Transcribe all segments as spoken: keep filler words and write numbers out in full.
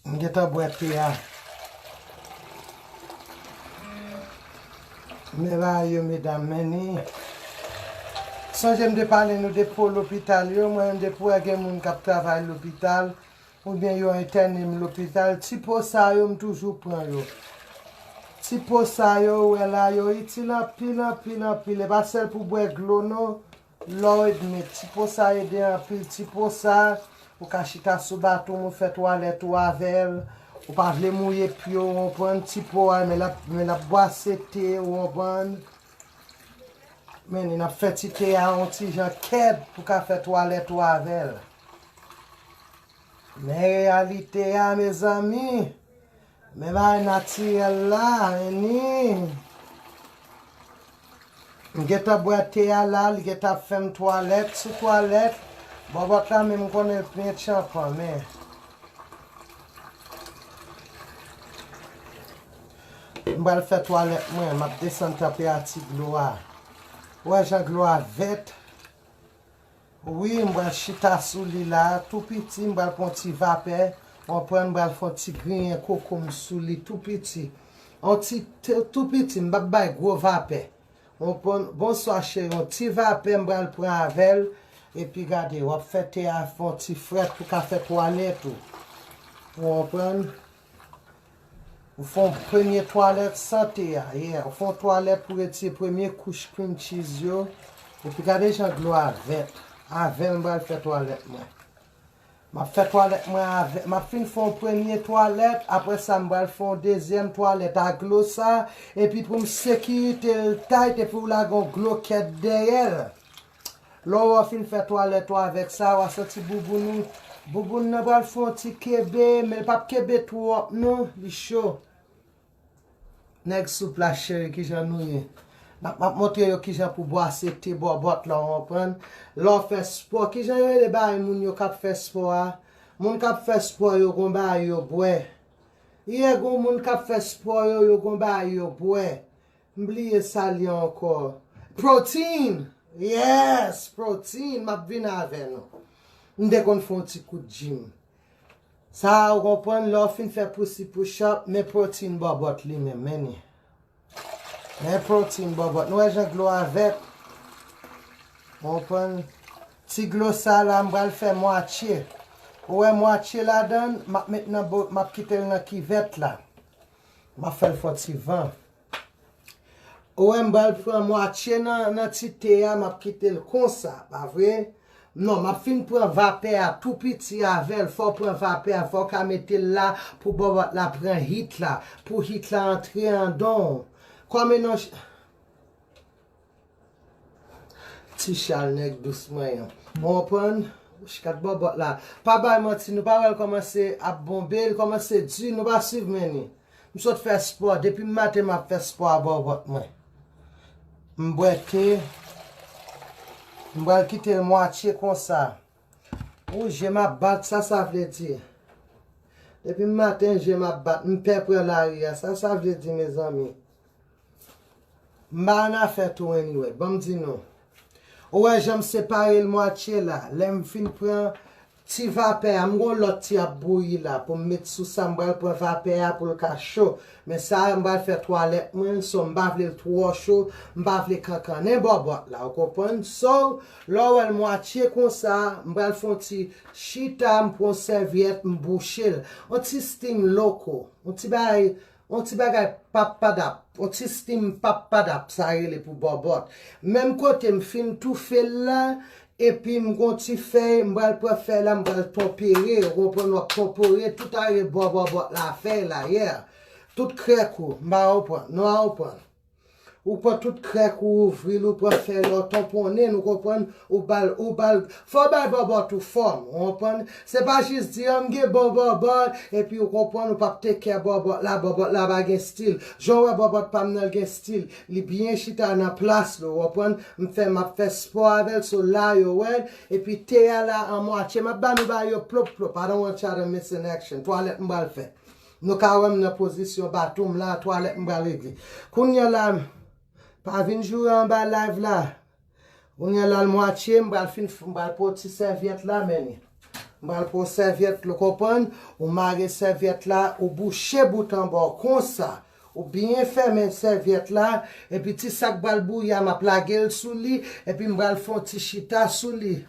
M gentan bwè te a. Men bagay yo, medam, men ni. Sonje m te pale nou de po lopital yo, mwen menm depi w wè gen moun k ap travay lopital, oubyen yo entène m lopital, ti po sa yo, m toujou pran yo. Ti po sa yo, ou wè la, yo itil anpil, anpil, anpil. E pa sèl pou bwè dlo, non. Lord, men ti po sa ede anpil. Ti po sa, ou ka chita sou baton, ou fè twalèt ou avè l. Ou pa vle mouye pye w, ou konprann? Ti po a, men l ap, men l ap bwase te, ou konprann? Men ni, n ap fè ti te a yon ti jan kèd pou ka fè twalèt ou avè l. Men reyalite a, mezanmi. Men bagay natirèl la, men ni. M gentan bwè te a la, li gentan ap fè m twalèt sou twalèt. Bòbòt la menm, m konnen l plen tchanpan, men. M pral fè twalèt mwen, m ap desann tanperati dlo a. Ou wè jan dlo a vèt? Wi, m pral chita sou li la, tou piti, m pral pran ti vapè, w konprann, m pral fè yon ti griyen koko m sou li, tou piti. Yon ti, tou piti, m p ap bay gwo vapè. W konprann? Bonswa, cheri, yon ti vapè m pral pran avè l, epi gade, w ap fè te a fè yon ti frèt pou ka fè twalèt ou. W konprann? Ou fè yon premye twalèt san te a, yeah. Ou fè yon twalèt pou retire premye kouch cream cheese yo. Epi gade jan dlo a vèt. Avè l m pral fè twalèt mwen. M ap fè twalèt mwen avè, m ap fin fè yon premye twalèt, apre sa m pral fè yon dezyèm twalèt a dlo sa, epi pou m sekirite l tayt, epi w lage yon dlo kèd dèyè l. Lè w fin fè twalèt ou avèk sa, w a santi bouboun ou, bouboun nan pral fè yon ti kenbe, men l p ap kenbe twòp non, li cho. Nèg soup la, cheri, kijan nou ye? M ap, m ap montre yo kijan pou bwase te bòbòt la, w konprann? Lè w fè spò, kijan yo rele bagay moun yo k ap fè spò a? Moun k ap fè spò yo gon bagay yo bwè. Yè gon moun k ap fè spò yo, yo gon bagay yo bwè. M bliye sa li ankò. Protein! Yes! Protein! M ap vin avè nou. M te konn fè yon ti kout gym. Sa a, ou konprann, lè w fin fè push up, men protein bòbòt li menm, men ni. Men protein bòbòt. Nou wè jan dlo a vèt? Ou konprann? Ti dlo sa la, m pral fè mwatye. Ou wè mwatye ladan l, m ap met nan bo-, m ap kite l nan kivèt la. M ap fè l fè yon ti van. Ou wè m pral pran mwatye nan, nan ti te a, m ap kite l konsa, pa vre? Non, m ap fin pran vapè a tou piti avè l, fò w pran vapè a, fò w ka mete l la pou bòbòt la pran hit la, pou hit la antre andan w. Kòm e nan ch-, Ti Chal nèg dous mwen an. Ou konprann? Chkat bòbòt la. Pa bay manti, nou pa wè l kòmanse ap bonbe, l kòmanse di, nou pa swiv men ni. M sot fè spò, depi maten m ap fè spò a bòbòt mwen. M bwè te, m pral kite l mwatye konsa. Ou, je m ap bat, sa sa vle di? Depi maten, je m ap bat, m pè pran lari a, sa sa vle di, mezanmi? M pa annafè tou anyway, ban m di nou. Ou wè jan m separe l mwatye la, lè m fin pran ti vapè a, m gon lòt ti ap bouyi la pou m met sou sa, m pral pran vapè a pou l ka cho. Men sa a, m pral fè twalèt mwen, so m pa vle l twò cho, m pa vle kankannen bòbòt la, ou konprann? So, lè w wè l mwatye konsa, m pral fè yon ti chita, m pran yon sèvyèt, m bouche l. Yon ti steam loco, yon ti bagay, yon ti bagay papadap, yon ti steam papadap, sa rele pou bòbòt. Menm kote m fin toufe l la, epi m gon ti fèy, m pral pran fèy la, m pral tonpere, ou konprann, w ap tonpere tout arebò bòbòt la, fèy la, yeah. Tout krèk ou, m pa konprann, nou pa konprann. Ou pran tout krèk, ou ouvri l, ou pran fèy la, ou tanponnen l, ou konprann, ou ba l, ou ba l, fò w bay bòbòt ou fòm, ou konprann? Se pa jis di, "Ah, m gen bon bòbòt," epi ou konprann, ou p ap take care bòbòt la, bòbòt la pa gen stil. Jan w wè bòbòt pa m nan, l gen stil. Li byen chita nan plas li, ou konprann? M fè, m ap fè spò avè l, so la yo wè l, epi te a la an mwatye, m ap ba nou bagay yo plop plop, I don't want y'all to miss in action. Twalèt m pral fè. Nou ka wè m nan pozisyon baton m la, twalèt m pral regle. Kounye a la, pa vin joure anba live la. Kounye a la, l mwatye, m pral fin, m pral pran ti sèvyèt la, men li. M pral pran sèvyèt, ou konprann? Ou mare sèvyèt la, ou bouche bout anba w konsa. Ou byen fèmen sèvyèt la, epi ti sa k pral bouyi a, m ap lage l sou li, epi m pral fè yon ti chita sou li.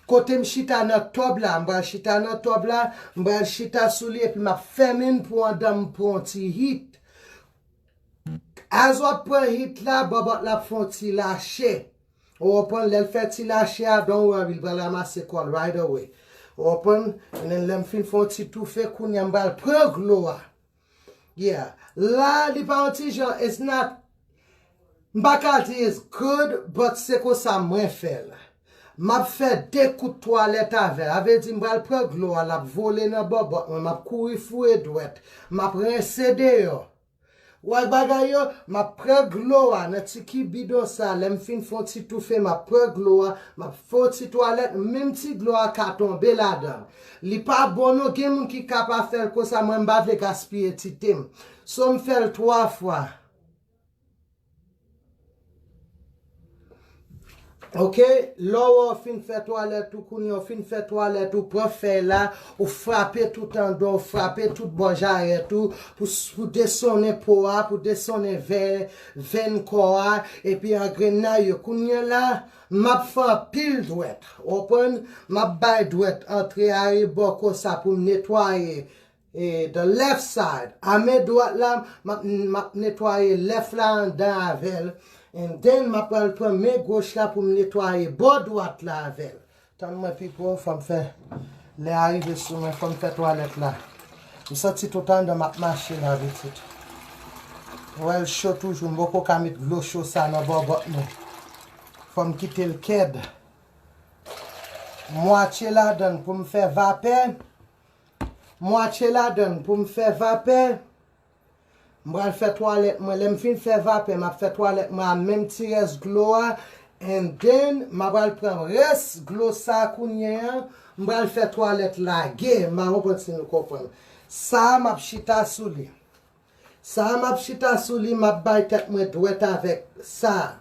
Kote m chita nan tòb la, m pral chita nan tòb la, m pral chita sou li, epi m ap fèmen l pou anndan m pran yon ti hit. As w ap pran hit la, bòbòt la ap fè yon ti lache. Ou konprann? Lè l fè ti lache a, don't worry, li pral ranmase kò l right away. Ou konprann? And then lè m fin fè yon ti toufe, kounye a m pral pran glo a. Yeah. La, li pa yon ti jan, it's not, m pa ka di it's good, but se konsa mwen fè l. M ap fè de kout twalèt avè l. Sa vle di, m pral pran glo a, l ap vole nan bòbòt mwen, m ap kouri foure dwèt, m ap rense deyò. Ou wè bagay yo, m ap pran glo a nan ti ki bidon sa, lè m fin fè yon ti toufe, m ap pran glo a, m ap fè yon ti twalèt, menm ti glo a ka tonbe ladan l. Li pa bon non, gen moun ki ka pa fè l konsa, mwen m pa vle gaspiye ti te m. So m fè l twa fwa. Ok, lè w fin fè twalèt ou, kounye a w fin fè twalèt ou, pran fèy la, ou frape tout anndan, ou frape tout bò jarèt ou, pou, pou desonnen po a, pou desonnen vè, venn kò a, epi angrennay yo. Kounye a la, m ap fè anpil dwèt. Ou konprann? M ap bay dwèt antre arebò konsa pou m netwaye e, the left side. A men dwat la, m ap, m ap netwaye lèf la anndan avè l. And then, m ap pral pran men goch la pou m netwaye bò dwat la avè l. Tann mwen, pipo, fò m fè, lè a rive sou mwen, fò m fè twalèt la. M santi tout anndan m ap mache la, pitit. Wè l cho toujou, m poko ka met dlo cho sa nan bòbòt mwen. Fò m kite l kèd. Mwatye ladan l pou m fè vapè. Mwatye ladan l pou m fè vapè. M pral fè twalèt mwen. Lè m fin fè vapè, m ap fè twalèt mwen a menm ti rès glo a. And then, m a pral pran rès glo sa a kounye a. M pral fè twalèt lage. M pa konprann si nou konprann. Sa a, m ap chita sou li. Sa a m ap chita sou li, m ap bay tèt mwen dwèt avèk sa a.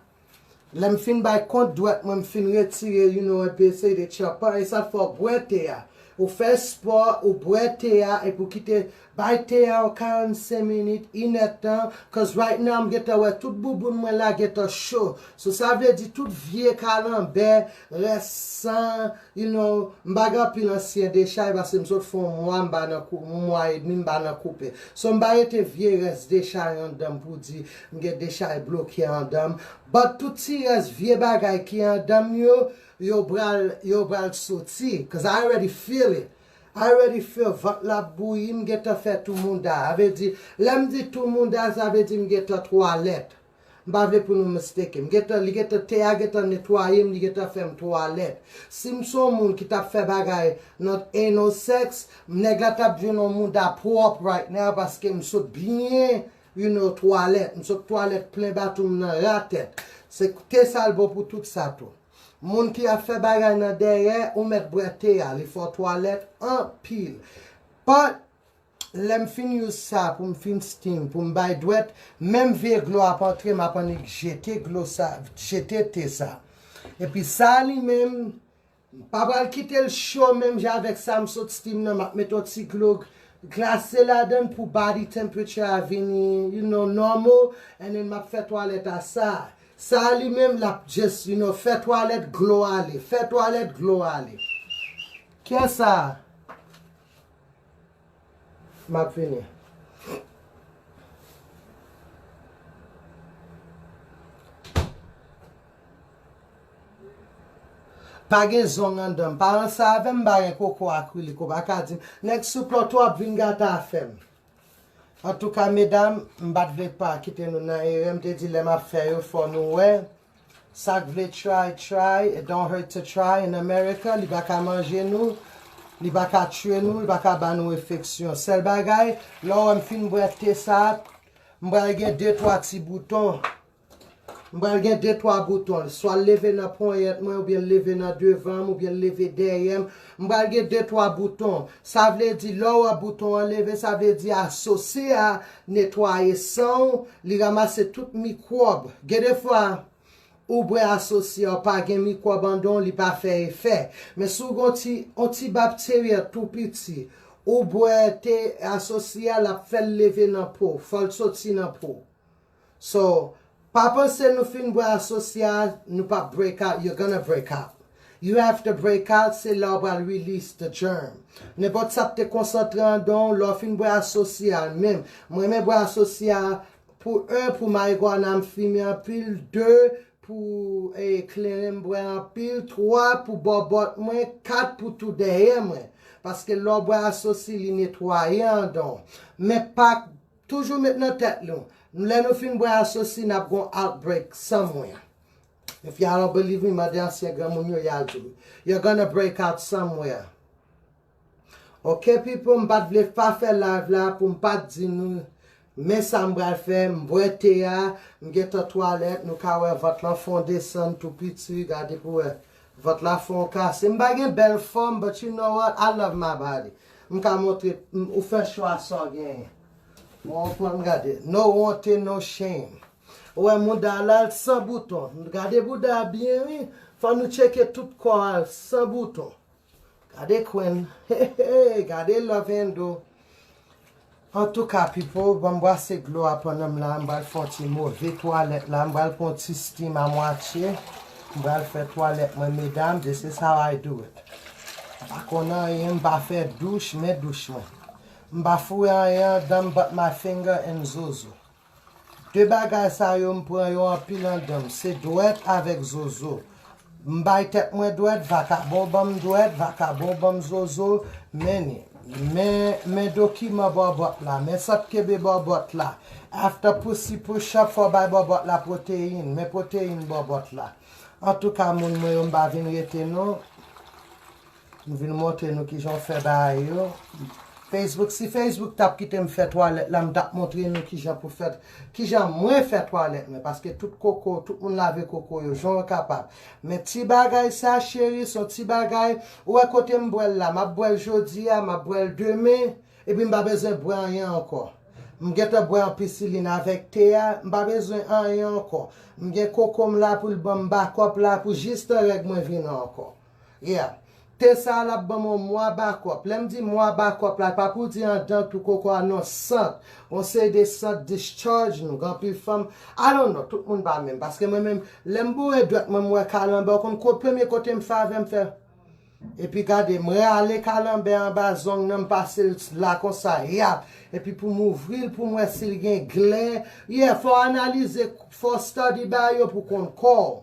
Lè m fin bay kont dwèt mwen, m fin retire, you know, epi eseye de tchapan, e sa fè w bwè te a. Ou fè spò, ou bwè te a, epi w kite, bay te a yon karannsenk minit, inèdtan, cause right now, m gentan wè tout bouboun mwen la gentan cho. So, sa vle di tout vye kalanbè, rès san, you know, m pa gen anpil ansyen dechay paske m sot fè yon mwa m pa nan kou-, yon mwa edmi m pa nan koupe. So m pa rete vye rès dechay anndan m pou di m gen dechay bloke anndan m. But tout ti rès vye bagay ki anndan m yo, yo pral, yo pral soti. Cause I already feel it. I already feel vant la ap bouyi, m gentan fè tou mouda. Sa vle di, lè m di tou mouda, sa vle di m gentan twalèt. M pa vle pou nou mistake m. Gentan, li gentan, te a gentan netwaye m, li gentan fè m twalèt. Si m se yon moun ki t ap fè bagay nan anal sex, nèg la t ap jwenn yon mouda pwòp right now paske m sot byen, you know, twalèt. M sot twalèt plen baton m nan ra tèt. Se te sa l bon pou tout sa tou. Moun ki ap fè bagay nan dèyè, ou mèt bwè te a, li fè w twalèt anpil. But, lè m fin use sa pou m fin steam, pou m bay dwèt, menm vye glo ap antre, m ap annik jete glo sa, jete te sa. Epi sa li menm, m pa pral kite l cho menm jan avèk sa m sot steam nan, m ap mete yon ti glo glase ladan l pou body temperature a vini, you know, normal, and then m ap fè twalèt a sa. Sa li menm, l ap just, you know, fè twalèt glo ale, fè twalèt glo ale. Kiyès sa? M ap vini. Pa gen zong anndan m. Pa ranse avè m, m pa gen koko akrilik. Ou pa ka di m, nèg souple w twòp, vin gate afè m. Antouka, medam, m pa t vle pa kite nou nan erè. M te di lè m ap fè yo, fò nou wè. Sa k vle try, try. It don't hurt to try in America. Li pa ka manje nou. Li pa ka tye nou. Li pa ka ba nou enfeksyon. Sèl bagay, lè w wè m fin bwè te sa, m pral gen de twa ti bouton. M pral gen de twa bouton. Swa l leve nan ponyèt mwen, oubyen l leve nan devan m, oubyen l leve dèyè m. M pral gen de twa bouton. Sa vle di, lè w wè bouton an leve, sa vle di asosye a netwaye san w, li ranmase tout mikwòb. Gen de fwa, ou bwè asosye a, pa gen mikwòb anndan w, li pa fè efè. Men si w gen yon ti, yon ti bakterya tou piti, ou bwè te asosye a, l ap fè l leve nan po, fò l soti nan po. So, pa panse nou fin bwè asosye a, nou p ap break out. You're gonna break out. You have to break out, se la w pral release the germ. Nenpòt sa k te konsantre anndan w, lè w fin bwè asosye a, menm. Mwen renmen bwè asosye a pou, en, pou marigwana m fimen anpil, de, pou, eh, kleren m bwè anpil, twa, pou bòbòt mwen, kat, pou tou dèyè mwen. Paske lè w bwè asosye, li netwaye anndan w. Men pa Toujou met nan tèt nou, lè nou fin bwè asosye, n ap gon outbreak somewhere. If y'all don't believe me, mande ansyen granmoun yo, y a di w. You're gonna break out somewhere. Ok, people, m pa t vle pa fè live la pou m pa t di nou, men sa m pral fè, m bwè te a, m gentan twalèt, nou ka wè vant lan fon desann tou piti, gade pou wè. Vant la fè yon kase. M pa gen bèl fòm, but you know what? I love my body. M ka montre, m, ou fè chwa sa w genyen. Bon, ou pran, gade. No wanting, no shame. Ou wè mouda la, l san bouton. Gade bouda a byen, wi. Fò nou tcheke tout kò a, l san bouton. Gade kwenn. Hey, hey, gade love and do. Antouka, people, ban m bwase dlo a pandan m la, m pral fè yon ti move twalèt la, m pral pran yon ti steam a mwatye, m pral fè twalèt mwen, medam, this is how I do it. M pa konn anyen, m pa fè douch, men douch mwen. M pa foure anyen anndan m but my finger and zozo. De bagay sa yo, m pran yo anpil anndan m. Se dwèt avèk zozo. M bay tèt mwen dwèt, vakabon ban m dwèt, vakabon ban m zozo. Men, men, men dokiman bòbòt la, men sant kenbe bòbòt la. After pussy push up, fò bay bòbòt la pwoteyin. Men pwoteyin bòbòt la. Antouka, moun mwen yo, m pa vin rete non. M vin montre nou kijan w fè bagay yo. Facebook, si Facebook t ap kite m fè twalèt la, m t ap montre nou kijan pou fè, kijan mwen fè twalèt mwen, paske tout koko, tout moun lave koko yo, jan yo kapab. Men ti bagay sa, cheri, se yon ti bagay, ou wè kote m bwè l la, m ap bwè l jodi a, m ap bwè l demen, epi m pa bezwen bwè anyen ankò. M gentan bwè anpisilin avèk te a, m pa bezwen anyen ankò. M gen koko m la pou l ban m bakòp la, pou jis tan règ mwen vini ankò. Yeah. Te sa a l ap ban m yon mwa bakòp. Lè m di mwa bakòp la, pa pou di anndan tou koko a non, sant. Yon seri de sant discharge nou. Gen anpil fanm, I don't know, tout moun pa menm. Paske mwen menm, lè m boure dwèt mwen, m wè kalanbè, ou konn ko-, premye kote m fè avè m fè. Epi gade, m rale kalanbè anba zong nan, m pase l la konsa, yap. Epi pou m ouvri l, pou m wè si l gen glè. Yeah, fò w analize, fò w study bagay yo pou w konn kò w.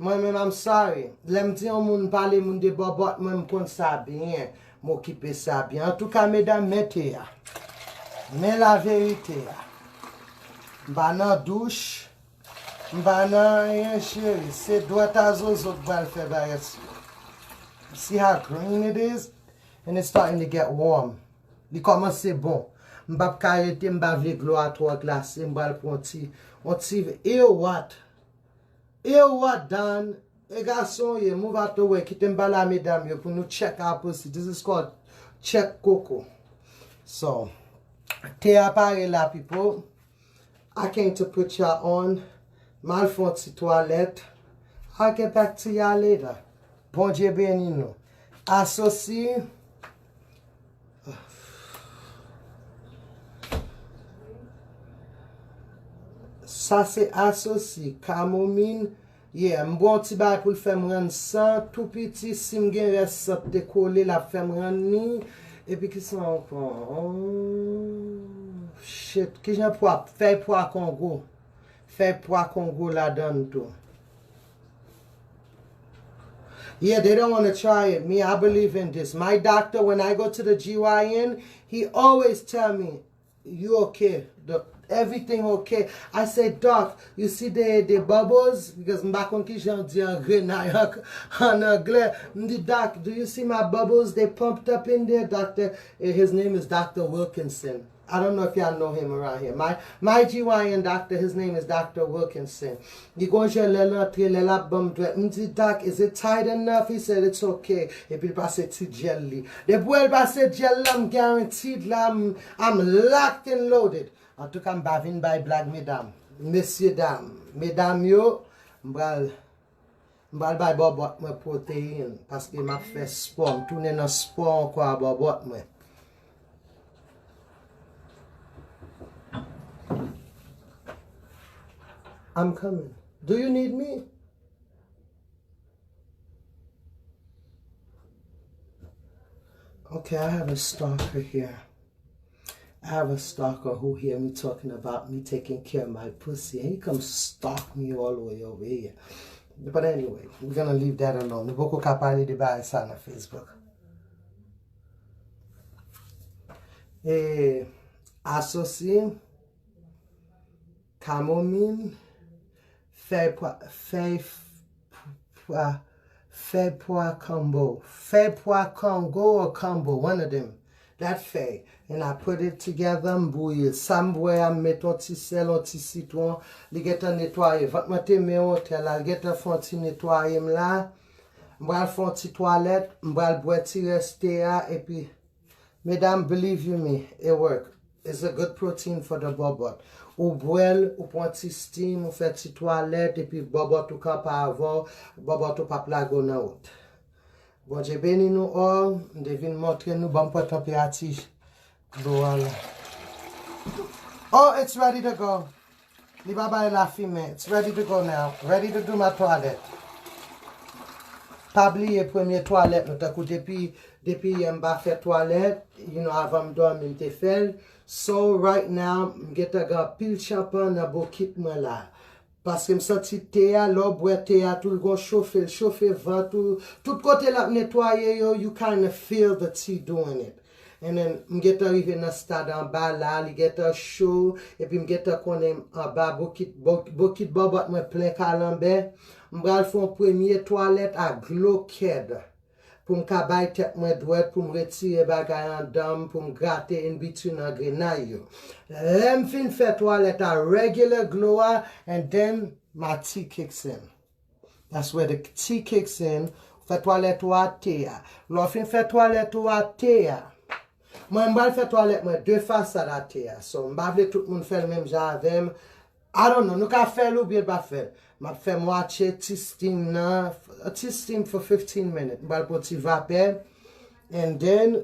Mwen menm, I'm sorry. Lè m di yon moun pale moun de bòbòt, mwen m konn sa byen. M okipe sa byen. Antouka, medam, men te a. Men laverite a. M pa nan douch. M pa nan anyen, cheri. Se dwèt a zozo k pral fè bagay sa. See how green it is? And it's starting to get warm. Li kòmanse bon. M p ap ka rete, m pa vle dlo a twò glase. M pral pran ti, yon ti, ew, what? Ew, what, Don? E gason w ye, move out the way. Kite m pale a medam yo pou nou check our pussy. This is called check koko. So, te a pare la, people. I came to put y'all on. M al fè yon ti twalèt. I'll get back to y'all later. Bondye beni nou. Asosi. Sa se asosi, kamomin. Yeah, m bwè yon ti bagay pou l fè m rann san tou piti. Si m gen rès sant te kole, l ap fè m rann li. Epi kisa ankò? Oh, shit. Kijan pwa? Fèy pwa kongo. Fèy pwa kongo ladan l tou. Yeah, they don't want to try it. Me, I believe in this. My doctor, when I go to the G Y N, he always tell me, You okay? Doc, everything okay? I say, Doc, you see the, the bubbles? Because m pa konn ki jan di an grenay an, an anglè. M di, Doc, do you see my bubbles? They pumped up in there, Doctor. Eh, his name is Doctor Wilkinson. I don't know if y'all know him around here. My, my G Y N doctor, his name is Doctor Wilkinson. Li gon jan lè l antre, lè l ap ban m dwèt. M di, Doc, is it tight enough? He said, it's okay. Epi l pase ti jèl li. Depi wè l pase jèl la, m guaranteed la, m, I'm locked and loaded. Antouka, m pa vin bay blag, medam. Mesye dam, medam yo, m pral, m pral bay bòbòt mwen pwoteyin, paske m ap fè spò, m tounen nan spò ankò a bòbòt mwen. I'm coming. Do you need me? Okay, I have a stalker here. I have a stalker who hear me talking about me taking care of my pussy, and he come stalk me all the way over here. But anyway, we're gonna leave that alone. Nou poko ka pale de bagay sa nan Facebook. E asosye, kamomin, fèy pwa, fèy pwa, fèy pwa kanbo, fèy pwa kango or kanbo, one of them. That fèy. And I put it together, m bouyi l. Sa m bwè a, m met yon ti sèl, yon ti sitwon. Li gentan netwaye. Vant mwen te men wotè la, li gentan fè yon ti netwaye m la. M pral fè yon ti twalèt, m pral bwè ti rès te a, epi, medam, believe you me, it work. It's a good protein for the bòbòt. Ou bwè l, ou pran ti steam, ou fè ti twalèt, epi bòbòt ou kanpe avè w, bòbòt ou p ap lage w nan wout. Bondye beni nou all, m te vin montre nou, ban m pran tanperati dlo a la. Oh, it's ready to go. Li pa bay lafimen. It's ready to go now. Ready to do my toilet. Pa bliye premye twalèt nou, tankou depi, depi yè m pa fè twalèt, you know, avan m dòmi m te fè l. So, right now, m gentan gen anpil chanpan nan bokit mwen la. Paske m santi te a, lè w bwè te a, tou l gon chofe, l chofe vant ou, tout kote l ap netwaye yo, you kinda feel the tea doing it. And then, m gentan rive nan stad anba la, li gentan cho, epi m gentan konnen anba bokit, bo-, bokit bòbòt mwen plen kalanbè. M pral fè yon premye twalèt ak dlo kèd pou m ka bay tèt mwen dwèt, pou m retire bagay anndan m, pou m grate in between angrenay yo. Lè m fin fè twalèt a regular glow a, and then my tea kicks in. That's where the tea kicks in. Fè twalèt ou a te a. Lè w fin fè twalèt ou a te a. Mwen, m pral fè twalèt mwen de fasad a te a. So, m pa vle tout moun fè l menm jan avè m. I don't know, nou ka fè l oubyen pa fè l. M ap fè mwatye ti steam nan, ti steam for fifteen minutes. M pral pran ti vapè, and then,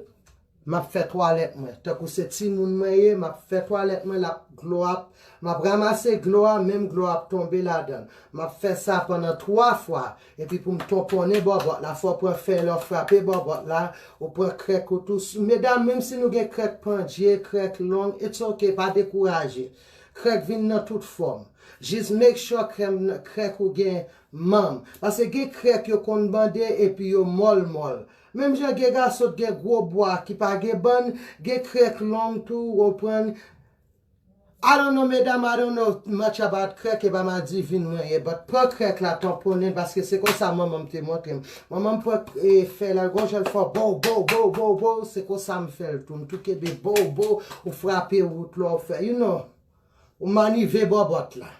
m ap fè twalèt mwen. Tankou se timoun mwen ye, m ap fè twalèt mwen, l ap, dlo ap, m ap ranmase dlo a, menm dlo ap tonbe ladan l. M ap fè sa pandan twa fwa, epi pou m tonponnen bòbòt la, fò w pran fè lè w frape bòbòt la, ou pran krèk ou tou. Medam, menm si nou gen krèk pandye, krèk long, it's okay, pa dekouraje. Krèk vin nan tout fòm. Jis make sure krèm, krèk ou gen manm. Paske gen krèk yo konn bande epi yo mòl mòl. Menm jan gen gason t gen gwo bwa ki pa gen bann, gen krèk long tou, ou konprann. I don't know, medam, I don't know much about krèk, e pa madivin mwen ye, but pran krèk la, tonponnen l, paske se konsa manman m te montre m. Manman m pran, e, fè la, gon jan l fè bow, bow, bow, bow, bow, se konsa m fè l tou. M tou kenbe bow, bow, ou frape wout la, ou fè, you know. Ou manive bòbòt la.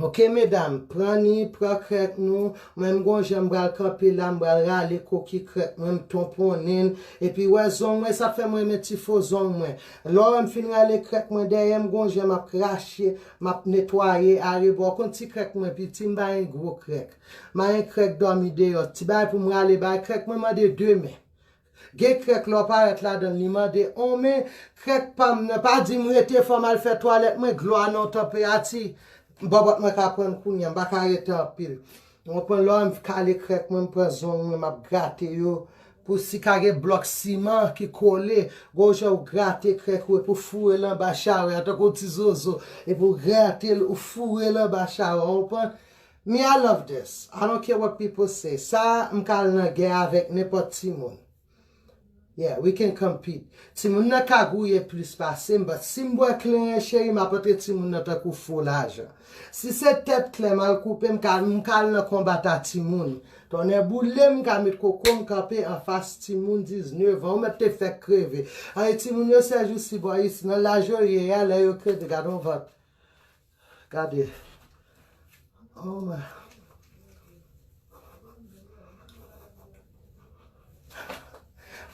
Ok, medam, pran ni, pran krèk nou. Mwen, m gon jan m pral kanpe la, m pral rale koki krèk mwen, m tonponnen l. Epi, wè zong mwen, sa fè mwen renmen ti fo zong mwen. Lè w wè m fin rale krèk mwen dèyè, m gon jan m ap krache, m ap netwaye arebò. Konn ti krèk mwen piti, m pa gen gwo krèk. M pa gen krèk dòmi deyò. Ti bagay pou m rale, bagay krèk mwen mande de men. Gen krèk lè w parèt ladan l, li mande on men, krèk pa m nan, pa di m rete, fò m al fè twalèt mwen, dlo a nan yon tanperati, bòbòt mwen ka pran l kounye a, m pa ka rete anpil. Ou konprann, lè w wè m kale krèk mwen, m pran zong mwen, m ap grate yo, pou si ka gen blòk siman ki kole, gon jan ou grate krèk ou, epi w foure l anba chawè a, tankou ti zozo, epi w grate l, ou foure l anba chawè a, ou konprann? Me, I love this. I don't care what people say. Sa, m ka al nan gè avèk nenpòt timoun. Yeah, we can compete. Timoun nan ka gouye plis pase m, but si m bwè kleren, cheri, m ap antre timoun nan tankou fo lajan. Si se tèt klè m al koupe, m ka, m ka al nan konbat a timoun. Tonnè boule m, m ka met koko m kanpe anfas timoun diznèf an. Ou mèt te fèk kreve. Ay, timoun yo sèjousi bò isi, nan laj yo ye a, lè yo kreve, gade yon vant. Gade. Oh my.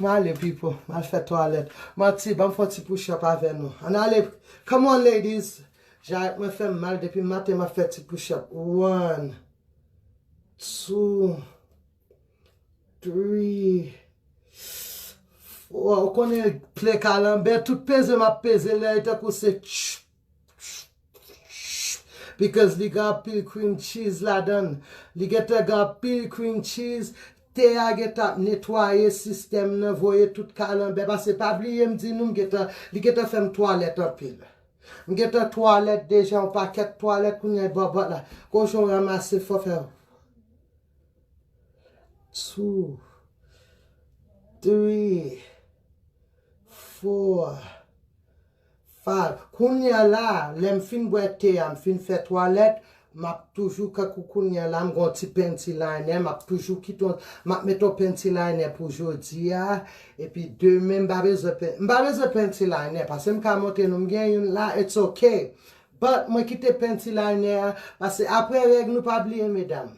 M ale, people. M al fè twalèt. Manti, ban m fè yon ti push up avè nou. Ann ale. Come on, ladies. Jarèt mwen fè m mal depi maten, m ap fè ti push up. One, two, three, four. Ou konnen plè kalanbè, tout peze m ap peze lè, e tankou se tch, tch, tch, because li gen anpil cream cheese ladan l. Li gentan gen anpil cream cheese. Te a gentan ap netwaye sistèm nan, voye tout kalanbè. Paske pa bliye m di nou, m gentan, li gentan fè m twalèt anpil. M gentan twalèt deja, yon pakèt twalèt kounye a bòbòt la. Kochon ranmase fò fè. Two, three, four, five. Kounye a la, lè m fin bwè te a, m fin fè twalèt, m ap toujou, kankou kounye a la, m gon ti panty liner, m ap toujou kite yon, m ap mete yon panty liner pou jodi a, epi demen m pa bezwen pen-, m pa bezwen panty liner, paske m ka montre nou, m gen youn la, it's okay. But mwen kite panty liner a, paske apre règ nou pa bliye, medam.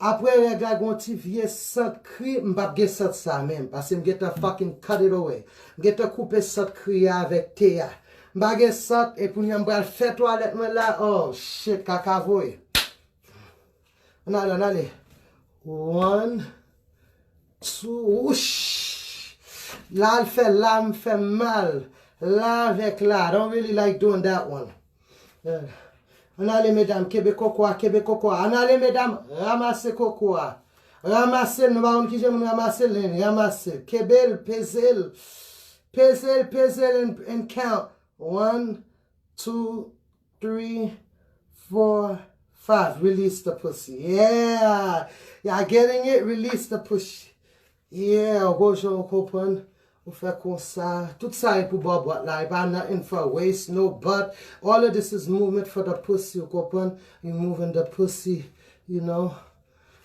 Apre règ la, gon ti vye sant kri, m p ap gen sant sa menm, paske m gentan fucking cut it away. M gentan koupe sant kri a avèk te a. M pa gen sant, e kounye a m pral fè twalèt mwen la. Oh, shit, kaka voye. Ann ale, ann ale. One, two, whoosh. La l fè, la m fè mal. La avèk la. I don't really like doing that one. Yeah. Ann ale, medam, kenbe koko a, kenbe koko a. Ann ale, medam, ranmase koko a. Ranmase l, nou pa konn kijan moun ranmase l, men ranmase l. Kenbe l, peze l. Peze l, peze l and, and count. One, two, three, four, five. Release the pussy. Yeah. Y'all getting it? Release the pussy. Yeah, ou gon jan ou konprann. Ou fè konsa. Tout sa e pou bòbòt la. E pa nothing for waist, no butt. All of this is movement for the pussy, ou konprann? You moving the pussy, you know.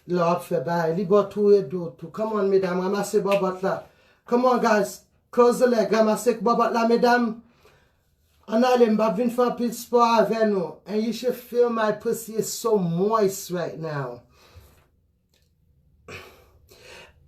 Lè w ap fè bagay. Li ba w tou e do tou. Come on, medam, ranmase bòbòt la. Come on, guys. Close the leg. Ranmase bòbòt la, medam. Ann ale, m p ap vin fè anpil spò avè nou. And you should feel my pussy is so moist right now.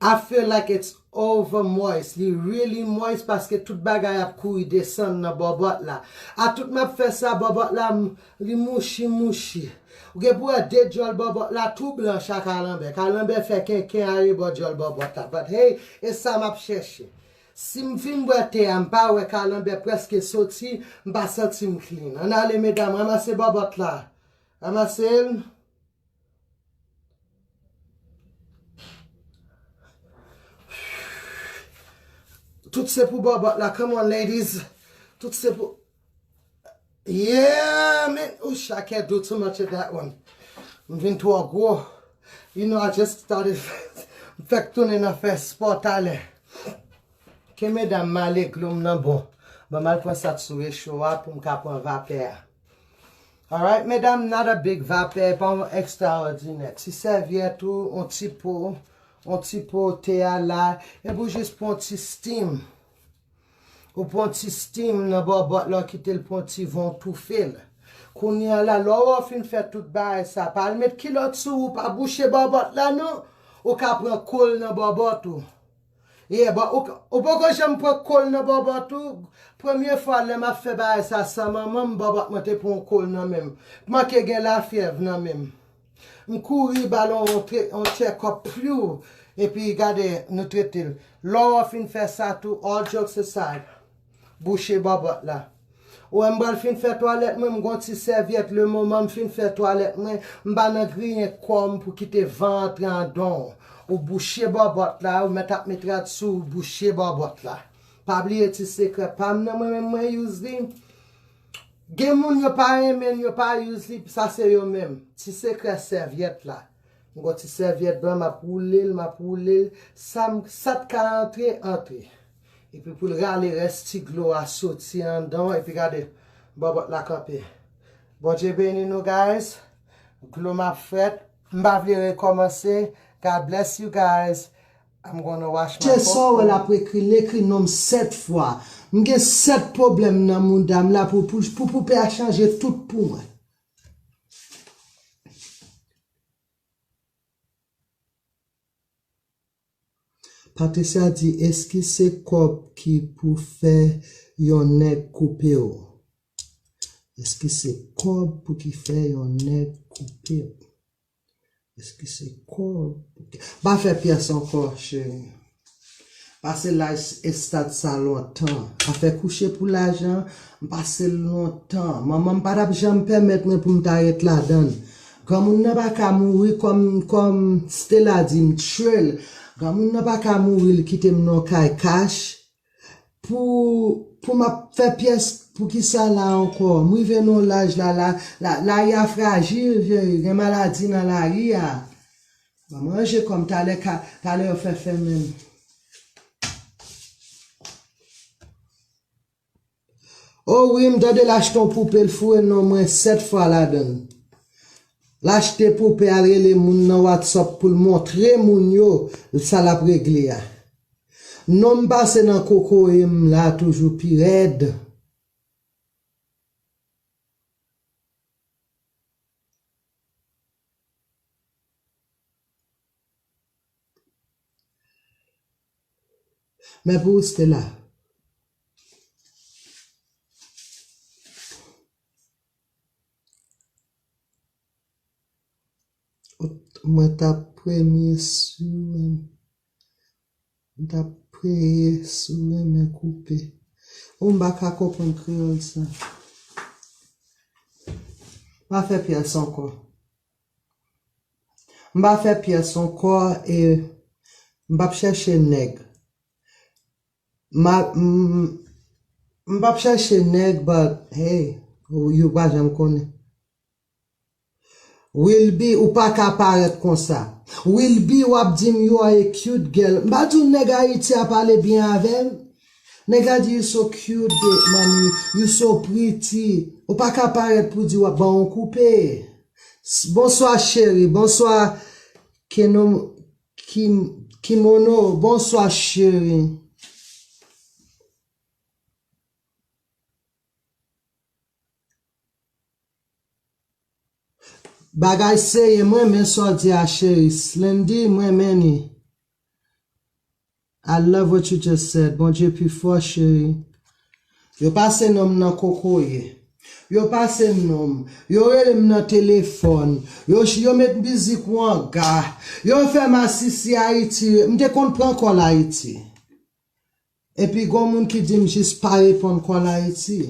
I feel like it's over moist. Li really moist paske tout bagay ap kouri desann nan bòbòt la. A tout m ap fè sa, bòbòt la, m, li mouchi mouchi. Ou gen pou wè de djòl bòbòt la tou blanch a kalanbè. Kalanbè fè kenken arebò djòl bòbòt la. But hey, e sa m ap chèche. Si m fin bwè te a, m pa wè kalanbè prèske soti, m pa santi m clean. Ann ale, medam, ranmase bòbòt la. Ranmase l. Tout se pou bòbòt la. Come on, ladies. Tout se pou. Yeah, man. Ooh, I can't do too much of that one. M vin twò gwo. You know, I just started. M fèk tounen nan fè spò talè. Ke medam m ale, glo m nan bon. Ban m al pran sa t sou recho a pou m ka pran vapè a. Alright, medam, not a big vapè, pa yon ekstraòdinè. Ti sèvyèt ou, yon ti po, yon ti po te a la, epi w jis pran yon ti steam. Ou pran yon ti steam nan bòbòt la, w kite l pran yon ti van, w toufe l. Kounye a la, lè w fin fè tout bagay sa, pa al met kilòt sou ou, pa bouche bòbòt la non. Ou ka pran kòl nan bòbòt ou. Yeah, but ou, ou poko janm pran kòl nan bòbòt ou. Premye fwa lè m ap fè bagay sa san manman m, bòbòt mwen te pran yon kòl nan men m. Manke gen lafyèv nan men m. M kouri ba l yon, yon check up, pyou, epi gade, nou trete l. Lè w fin fè sa tou, all jokes aside, bouche bòbòt la. Ou wè m pral fin fè twalèt mwen, m gon ti sèvyèt, lemoman m fin fè twalèt mwen, m pa nan griyen kò m pou kite van antre andan w. Ou bouche bòbòt la, ou mèt ap met rad sou ou, bouche bòbòt la. Pa bliye ti sekrè pa m nan, mwen menm mwen use li. Gen moun yo pa renmen l, yo pa use li, sa se yo menm. Ti sekrè sèvyèt la. M gon ti sèvyèt blan, m ap woule l, m ap woule l. Sa m, sa t ka antre, antre. Epi pou l rale rès ti dlo a soti anndan w, epi gade, bòbòt la kanpe. Bondye beni nou, guys. Dlo m ap frèt. M pa vle rekòmanse. God bless you, guys. I'm gonna wash my Chè sa w wè l ap ekri, l ekri non m sèt fwa. M gen sèt pwoblèm nan mouda m la pou, pou, pou poupe a chanje tout pou mwen. Patricia di, èske se kòb ki pou fè yon nèg koupe w? Èske se kòb pou ki fè yon nèg koupe w? Èske se kòb pou ki... Pa fè pyès ankò, cheri. Pase laj estad sa lontan. Afè kouche pou lajan, m pase l lontan. Manman m pa t ap janm pèmèt mwen pou m ta ret ladan l. Granmoun nan pa ka mouri kòm, kòm Stella di m tchwe l. Granmoun nan pa ka mouri, l kite m nan kay kach. Pou, pou m ap fè pyès, poukisa la ankò? M rive nan yon laj la, la, la, lari a frajil, cheri, gen maladi nan lari a. Ban m ranje kò m, talè ka, talè yo fè fèmen m. O wi, m tande l achte yon poupe, l foure non mwen sèt fwa ladan l. L achte poupe, al rele moun nan WhatsApp pou l montre moun yo sa l ap regle a. Non m pase nan kokoye m la toujou pi rèd. Men pou ou, Stella. Mwen t ap premye sou, mwen t ap preye sou renmen koupe. Ou m pa ka konprann kreyòl sa. Pa fè pyès ankò. M pa fè pyès ankò e m p ap chèche nèg. M a, m, m p ap chèche nèg, but hey, yo pa janm konnen. Wilby, ou pa ka parèt konsa. Wilby, w ap di m you are a cute girl. M pa di w nèg Ayiti a pale byen avè m. Nèg la di you so cute, mommy, you so pretty. Ou pa ka parèt pou di w ap ban yon koupe. S-, bonswa cheri, bonswa Keno, Kim, Kimono, bonswa cheri. Bagay serye, m renmen sa w di a cheri. Slendy, m renmen ni. I love what you just said. Bondye pi fò, cheri. Yo pase non m nan kokoye. Yo pase non m. Yo rele m nan telefòn. Yo, yo met mizik wanga. Yo fè m asisi Ayiti. M te konn pran kòl Ayiti. Epi gon moun ki di m jis pa reponn kòl Ayiti.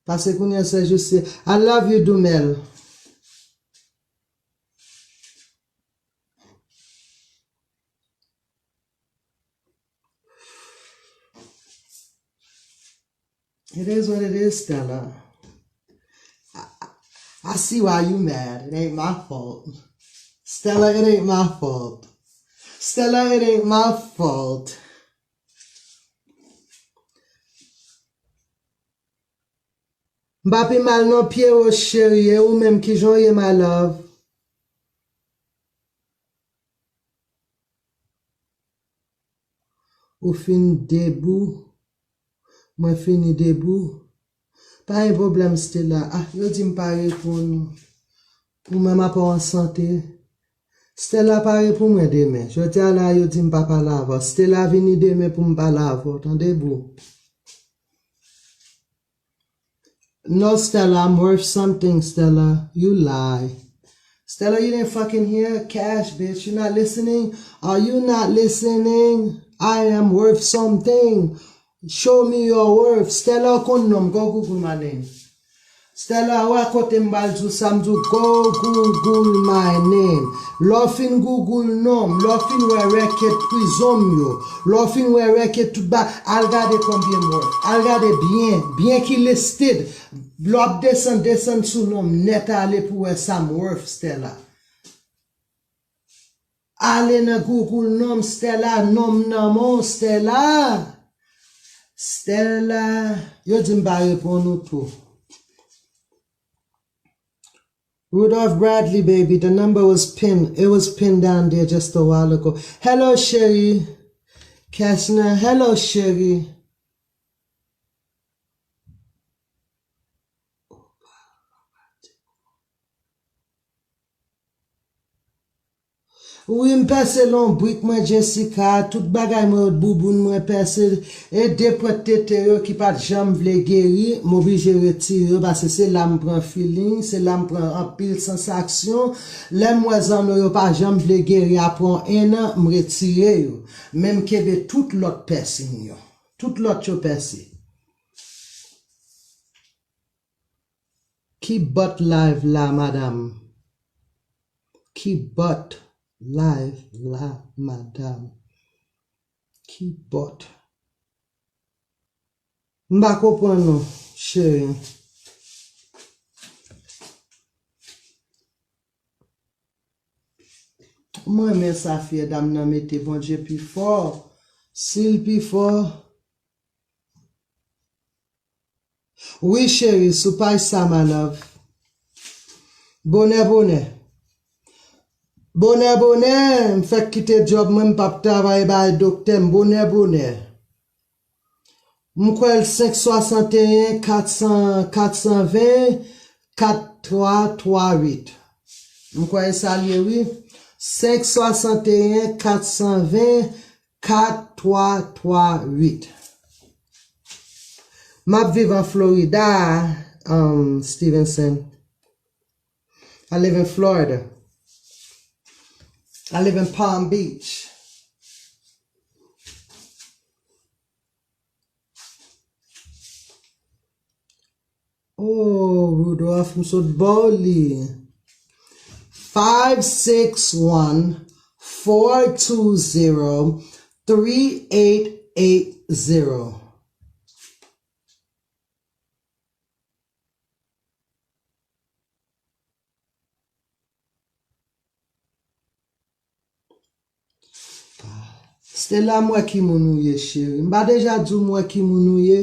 Paske kounye a se jis se, I love you, Dumel. It is what it is, Stella. I, I, I see why you mad. It ain't my fault. Stella, it ain't my fault. Stella, it ain't my fault. M pa pi mal non, Pierrot cheri, e ou menm, kijan w ye, my love? Ou fin debou? Mwen fini debou. Pa gen pwoblèm, Stella. Ah, yo di m pa reponn ou. Ou menm apa w an sante? Stella, pare pou mwen demen. Jodi a la, yo di m pa pale avè w. Stella, vini demen pou m pale avè w, tande, boo? No, Stella, I'm worth something, Stella. You lie. Stella, you didn't fucking hear? Cash, bitch. You not listening? Are you not listening? I am worth something. Show me your worth. Stella, ou konn non m. Go Google my name. Stella, ou wè kote m pral di w sa, m di w, go Google my name. Lè w fin Google non m, lè w fin wè record prizon m yo, lè w fin wè record tout ba, al gade konbyen m worth. Al gade byen, byen ki listed. Lè w ap desann, desann sou non m nèt ale pou w wè sa m worth, Stella. Ale nan Google non m Stella, non m nan men w Stella. Stella, yo di m pa reponn ou tou. Rudolph Bradley, baby, the number was pinned. It was pinned down there just a while ago. Hello, Sherry. Kashna, hello, Sherry. Wi, m pèse lonbrik mwen, Jessica, tout bagay mwen, bouboun mwen pèse, e de pwent tete yo ki pa t janm vle geri, m oblije retire yo, paske se la m pran feeling, se la m pran anpil sansasyon. Lè m wè zanno yo pa janm vle geri apre yon ennan, m retire yo. Men m kenbe tout lòt piercing yo. Tout lòt yo pèse. Ki bòt live la, madam? Ki bòt live la, madam? Ki bòt? M pa konprann non, cheri. M renmen sa fyè dam nan mete, Bondye pi fò. Si l pi fò. Wi, cheri, sou paj sa, my love. Bonè, bonè. Bonè, bonè, m fèk kite djòb mwen, m p ap travay bay doktè m. Bonè, bonè. M kwè l senk swasanteyen, kat san, kat san ven, kat twa twa uit. M kwè e sa l ye, wi. Senk swasanteyen, kat san ven, kat twa twa uit. M ap viv an Florida, um, Stevenson. I live in Florida. I live in Palm Beach. Oh, Rudolph, m sot ba w li. Five six one, four two zero, three eight eight zero. Stella, m wè ki moun ou ye, cheri. M pa deja di w m wè ki moun ou ye?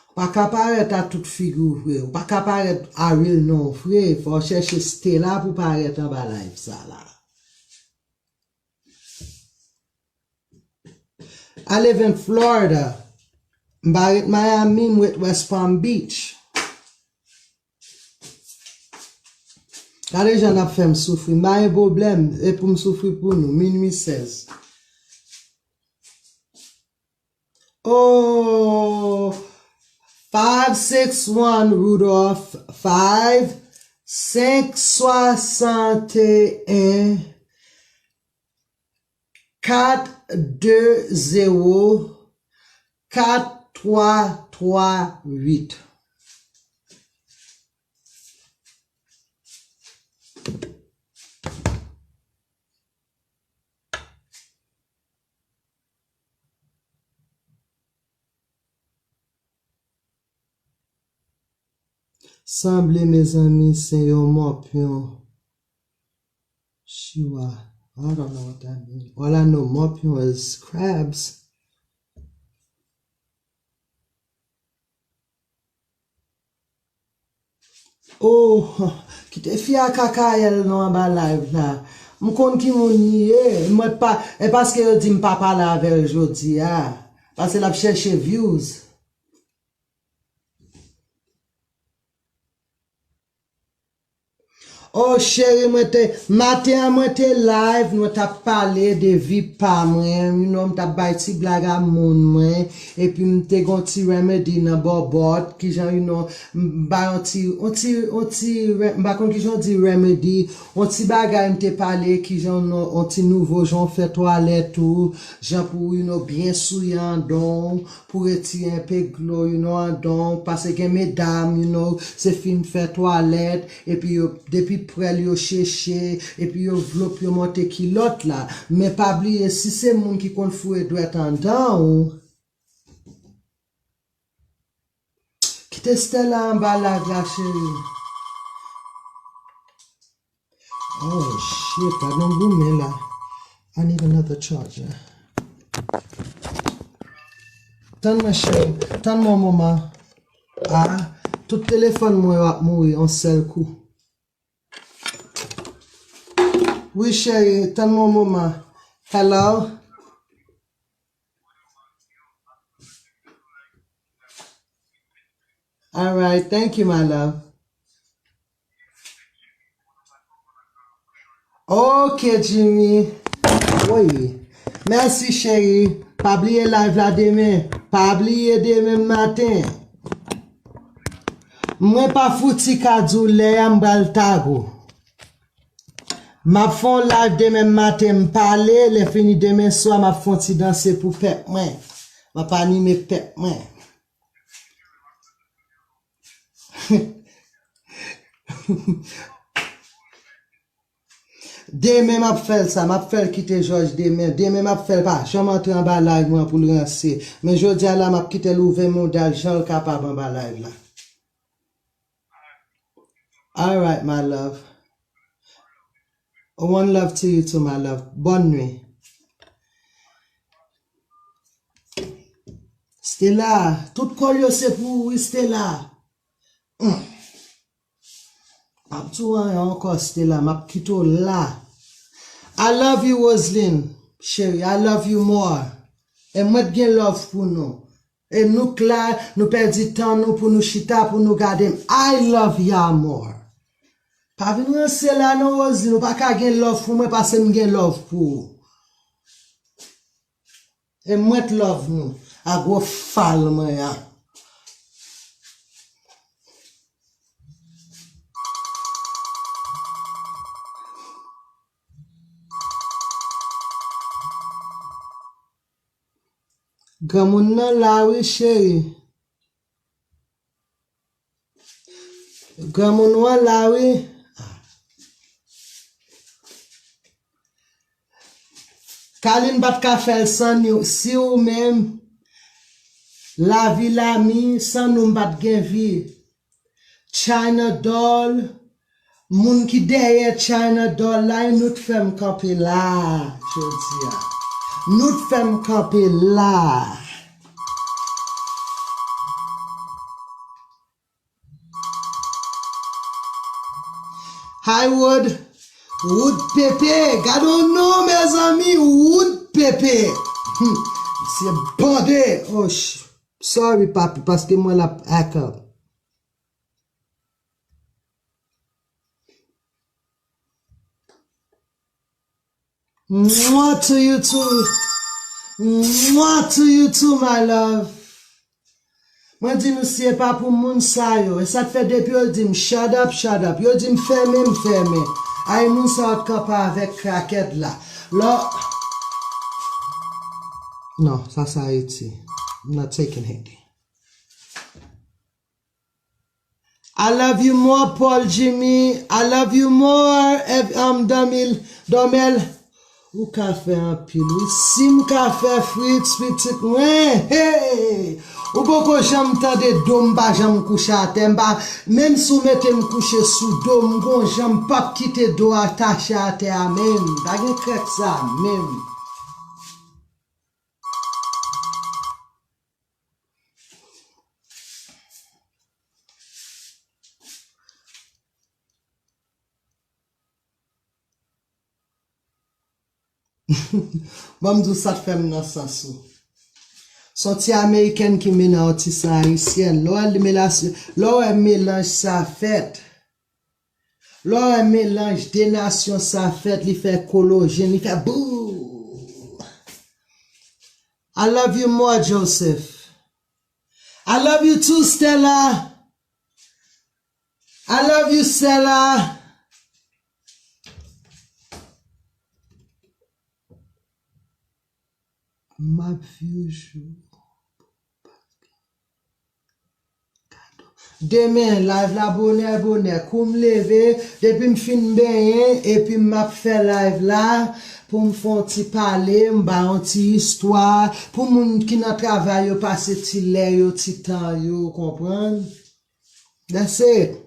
Ou pa ka parèt a tout figi w vre. Ou pa ka parèt a real non w vre. Fò w chèche Stella pou parèt anba live sa la. I live in Florida. M pa ret Miami, m ret West Palm Beach. Gade jan n ap fè m soufri. M pa gen pwoblèm, e pou m soufri pou nou. Minui sèz. Oh, five six one Rudolph, five, senk swasanteyen, kat de zewo, kat twa twa uit. Sanble, mezanmi, se yon mòpyon chiwa. I don't know what that means. All I know, mòpyon is crabs. Oh, kite fi a kakayèl non anba live la. M konn ki moun li ye. Mwen pa, e paske yo di m pa pale avè l jodi a. Paske l ap chèche views. Oh, cheri, mwen te, maten an mwen te live, nou t ap pale de vi pa mwen, you know, m t ap bay ti blag a moun mwen, epi m te gon ti remedy nan bòbòt, kijan, you know, m bay on ti, on ti, on ti, re- m pa konn kijan w di remedy, on ti bagay m te pale, kijan, you know, on ti nouvo jan w fè twalèt ou, jan pou, you know, byen souye andan w, pou retire enpe glo, you know, andan w, paske gen medam, you know, se fin fè twalèt, epi yo, depi prèl yo cheche, epi yo vlop yo monte kilòt la. Men pa bliye, si se moun ki konn foure dwèt andan w, kite Estela anba live la, cheri. Oh, shit, pa gen goumen la. I need another charger. Tann mwen, cheri. Tann mwen, moman. Ah, tout telefòn mwen yo ap mouri yon sèl kou. Wi, cheri, tann mwen, moman. Hello? All right, thank you, my love. Ok, Jimmy. Wi. Mèsi, cheri. Pa bliye live la demen. Pa bliye demen maten. Mwen pa fouti ka di w lè a m pral tag ou. M ap fè yon live demen maten, m pale, lè fini demen swa, m ap fè yon ti danse pou pèp mwen. M ap anime pèp mwen. Demen m ap fè l sa, m ap fè l kite Jòj demen. Demen m ap fè l pa janm antre anba live mwen pou l ranse. Men jodi a la, m ap kite l ouvè mouda l jan l kapab anba live la. All right, my love. One love to you too, my love. Bòn nwi. Stella, tout kòl yo se pou ou, wi, Stella. Mm. M ap di w anyen ankò, Stella, m ap kite w la. I love you, Roseline, cheri, I love you more. E mwen t gen love pou nou. E nou k la, nou pèdi tan nou pou nou chita, pou nou gade m. I love y'all more. Pa vin ranse la non, Roseline, ou pa ka gen love pou mwen pase m gen love pou ou. E mwen t love nou, a gwo fal mwen an. Granmoun nan la wi, cheri. Granmoun wan la wi. Kalin pa t ka fè l san ni, si ou menm, lavi lami, san nou m pa t gen vi. China Doll, moun ki dèyè China Doll la, e nou t fè m kanpe la, jodi a. Nou t fè m kanpe la. Hi, Wood. Wood Pepe. Gade yon non, mezanmi. Wood Pepe. Hmm. Se bande. Oh, sh- sorry, papi, paske mwen l ap act up. Mwah to you too. Mwah to you too, my love. Mwen di nou, si e pa pou moun sa yo, e sa k fè depi yo di m, "Shut up, shut up." Yo di m, "Fèmen," m fèmen. Ay, moun sa yo t kanpe avèk krakèt la. Lò, non, sa, sa Haiti. I'm not taking Haiti. I love you more, Paul Jimmy. I love you more, ev- um, Domil, Domel. Ou ka fè anpil, wi. Si m ka fè Fritz, pitit mwen, hey! Ou poko janm tande do m pa janm kouche atè. M pa, menm si w mete m kouche sou do m, gon jan m p ap kite do a tache atè a menm. Pa gen krèk sa menm. Ban m di w sa k fè m nan sans ou. S on ti amerikèn ki mennen yon ti san ayisyèn. Lè w wè melasyon, lè w wè melanj sa fèt, lè w wè melanj de nasyon sa fèt, li fè kolajen, li fè bou. I love you more, Joseph. I love you too, Stella. I love you, Stella. M ap viv jou. Demen, live la bonè, bonè. Kou m leve, depi m fin benyen, epi m ap fè live la, pou m fè yon ti pale, m ba yon ti istwa, pou moun ki nan travay yo pase ti lè yo, ti tan yo, ou konprann? That's it.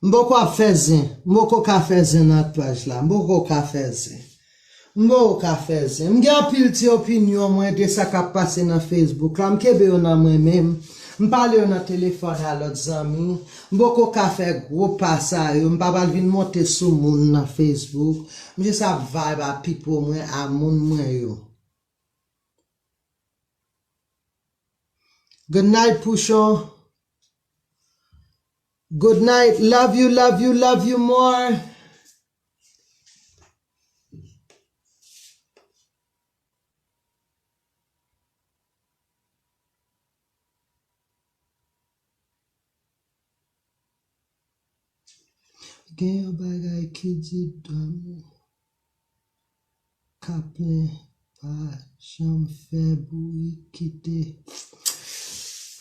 M poko ap fè zen. M poko ka fè zen nan paj la. M poko ka fè zen. M poko ka fè zen. M gen anpil ti opinyon mwen de sa k ap pase nan Facebook la. M kenbe yo nan mwen menm. M pale yo nan telefòn a lòt zanmi. M poko ka fè gwo pa sa yo. M pa pral vin monte sou moun nan Facebook. M jis ap vibe a pipo mwen, a moun mwen yo. Good night, Pouchon. Good night. Love you, love you, love you more. Gen yon bagay ki di damou. Kaplen pa janm fè bourik kite.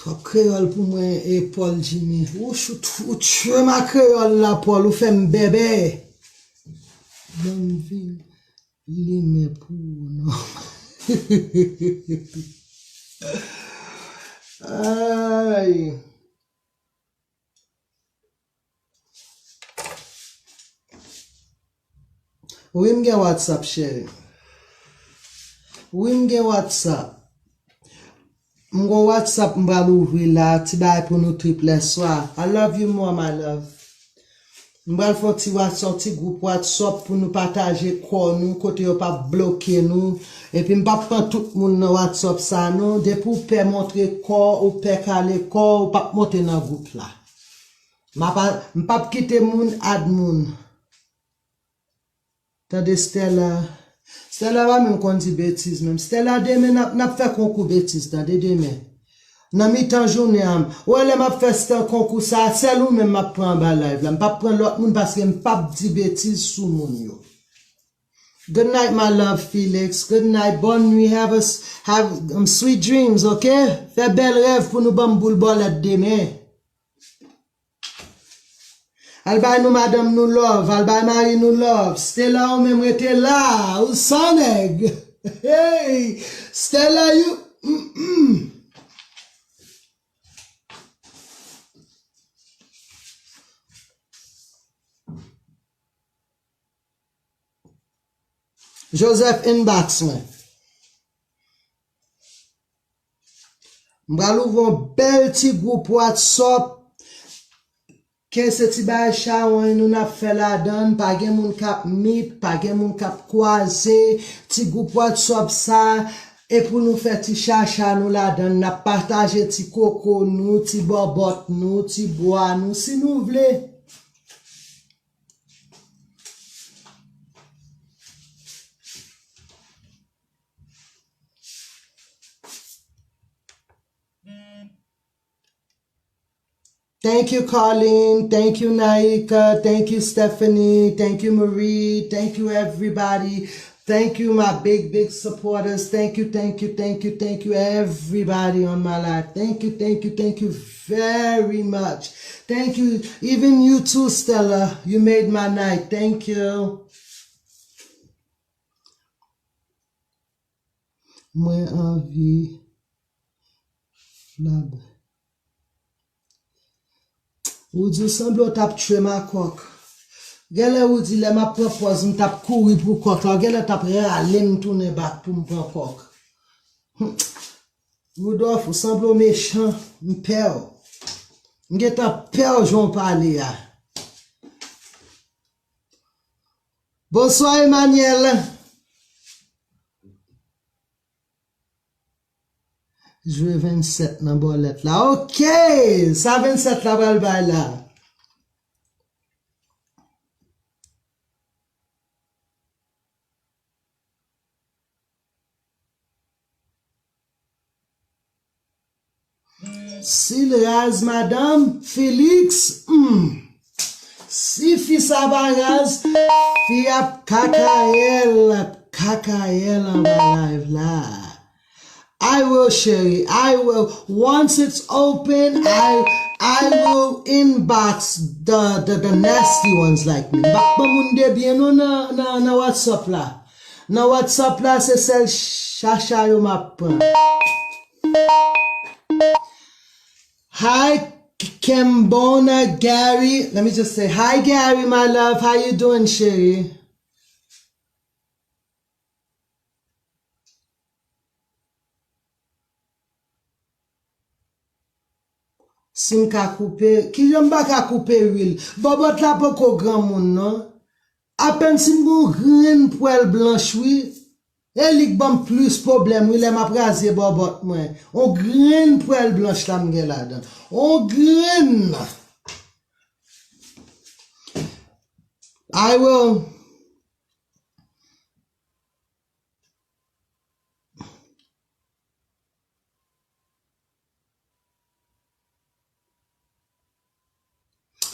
Twòp kreyòl pou mwen, e Paul Jimmy. Ou chout, ou tchwe ma kreyòl la, Paul, ou fè m bèbè. Ban m vin limen pou ou non. Ay. Wi, m gen WhatsApp, cheri. Wi, m gen WhatsApp. M gon WhatsApp m pral ouvri la, ti bagay pou nou triplè swa. I love you more, my love. M pral fè yon ti WhatsApp, ti gwoup WhatsApp pou nou pataje kò nou, kote yo p ap bloke nou. Epi m p ap pran tout moun nan WhatsApp sa non. Depi w pè montre kò, ou pè kale kò, ou p ap monte nan gwoup la. M ap, m p ap kite moun add moun. Tande Stella. Stella pa menm konn di betiz menm. Stella, demen n ap, n ap fè konkou betiz, tande demen. Nan mitan jounen an, ou wè lè m ap fè Stella konkou sa, sèl ou menm m ap pran anba live la. M p ap pran lòt moun paske m p ap di betiz sou moun yo. Good night, my love, Felix. Good night, bonne nuit. Have a s-, have, um, sweet dreams, ok? Fè bèl rèv pou nou ban m boul bòlèt demen. Al bay nou madanm nou love, al bay mari nou love. Stella, ou menm rete la, ou san nèg. Hey, Stella, you, mm, mm. Joseph inbox mwen. M pral ouvri yon bèl ti gwoup WhatsApp. Ke se ti bagay chawony nou n ap fè ladan l, pa gen moun k ap meet, pa gen moun k ap kwaze. Ti gwoup WhatsApp sa, e pou nou fè ti chacha nou ladan l, n ap pataje ti koko nou, ti bòbòt nou, ti bwa nou, si nou vle. Thank you, Carlene. Thank you, Naika. Thank you, Stephanie. Thank you, Marie. Thank you, everybody. Thank you, my big, big supporters. Thank you, thank you, thank you, thank you, everybody on my life. Thank you, thank you, thank you very much. Thank you, even you too, Stella. You made my night. Thank you. Mwen anvi flab. Ou di w sanble w t ap tchwe m a kòk. Genlè ou di lè m ap pran pòz m t ap kouri pou kòk la, ou genlè t ap rale m tounen bak pou m pran kòk. Hum. Rudolph, ou sanble w mechan, m pè w. M gentan pè w jan w pale a. Bonswa, Emmanuel. Jwe vennsèt nan bòlèt la. Ok! Sa vennsèt la pral bay la? Si l raz, madanm, Felix, hmm. Si fi sa pa raz, fi ap kakayèl, kakayèl anba live la. I will, cheri, I will. Once it's open, I, I will inbox the, the, the nasty ones like me. M pa ban moun de byen non nan, nan, nan WhatsApp la. Nan WhatsApp la, se sèl chacha yo m ap pran. Hi, Kembona Gary. Let me just say hi, Gary, my love. How you doing, chérie? Si m ka koupe, kijan m pa ka koupe lwil? Bòbòt la poko granmoun non. Apèn si m gon grenn pwèl blanch wi. E li k ban m plis pwoblèm wi lè m ap raze bòbòt mwen. On grenn pwèl blanch la m gen ladan. On grenn. I will.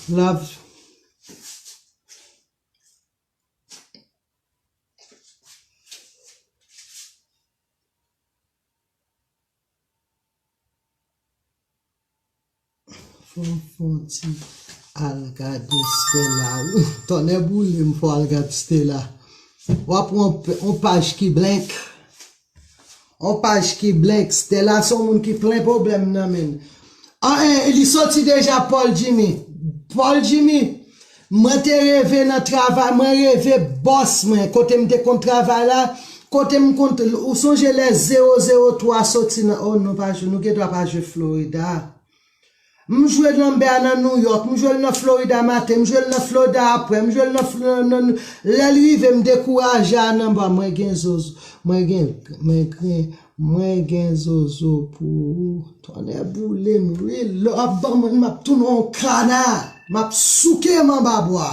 Love. Fò m fè yon ti al gade Stella wi. Tonnè boule m fò al gade Stella. W ap wè yon p- yon paj ki blank. On paj ki blank, Stella se yon moun ki plen pwoblèm nan men. An en, li soti deja Paul Jimmy. Paul Jimmy, mwen te reve nan travay, mwen reve bòs mwen, kote m te konn travay la, kote m konn, ou sonje lè zewo zewo twa soti nan, oh non, pa jwe, nou gen dwa pa jwe Florida. M jwe nan bè a nan New York, m jwe l nan Florida maten, m jwe l nan Florida apre, m jwe l nan, nan, nan lè l rive m dekouraje a nan ba mwen gen zozo, mwen gen, mwen gen, mwen gen zozo pou ou. Tonnè boule m wi, lè w ap ban mwen m ap tounen yon kana, m ap souke m anba bwa.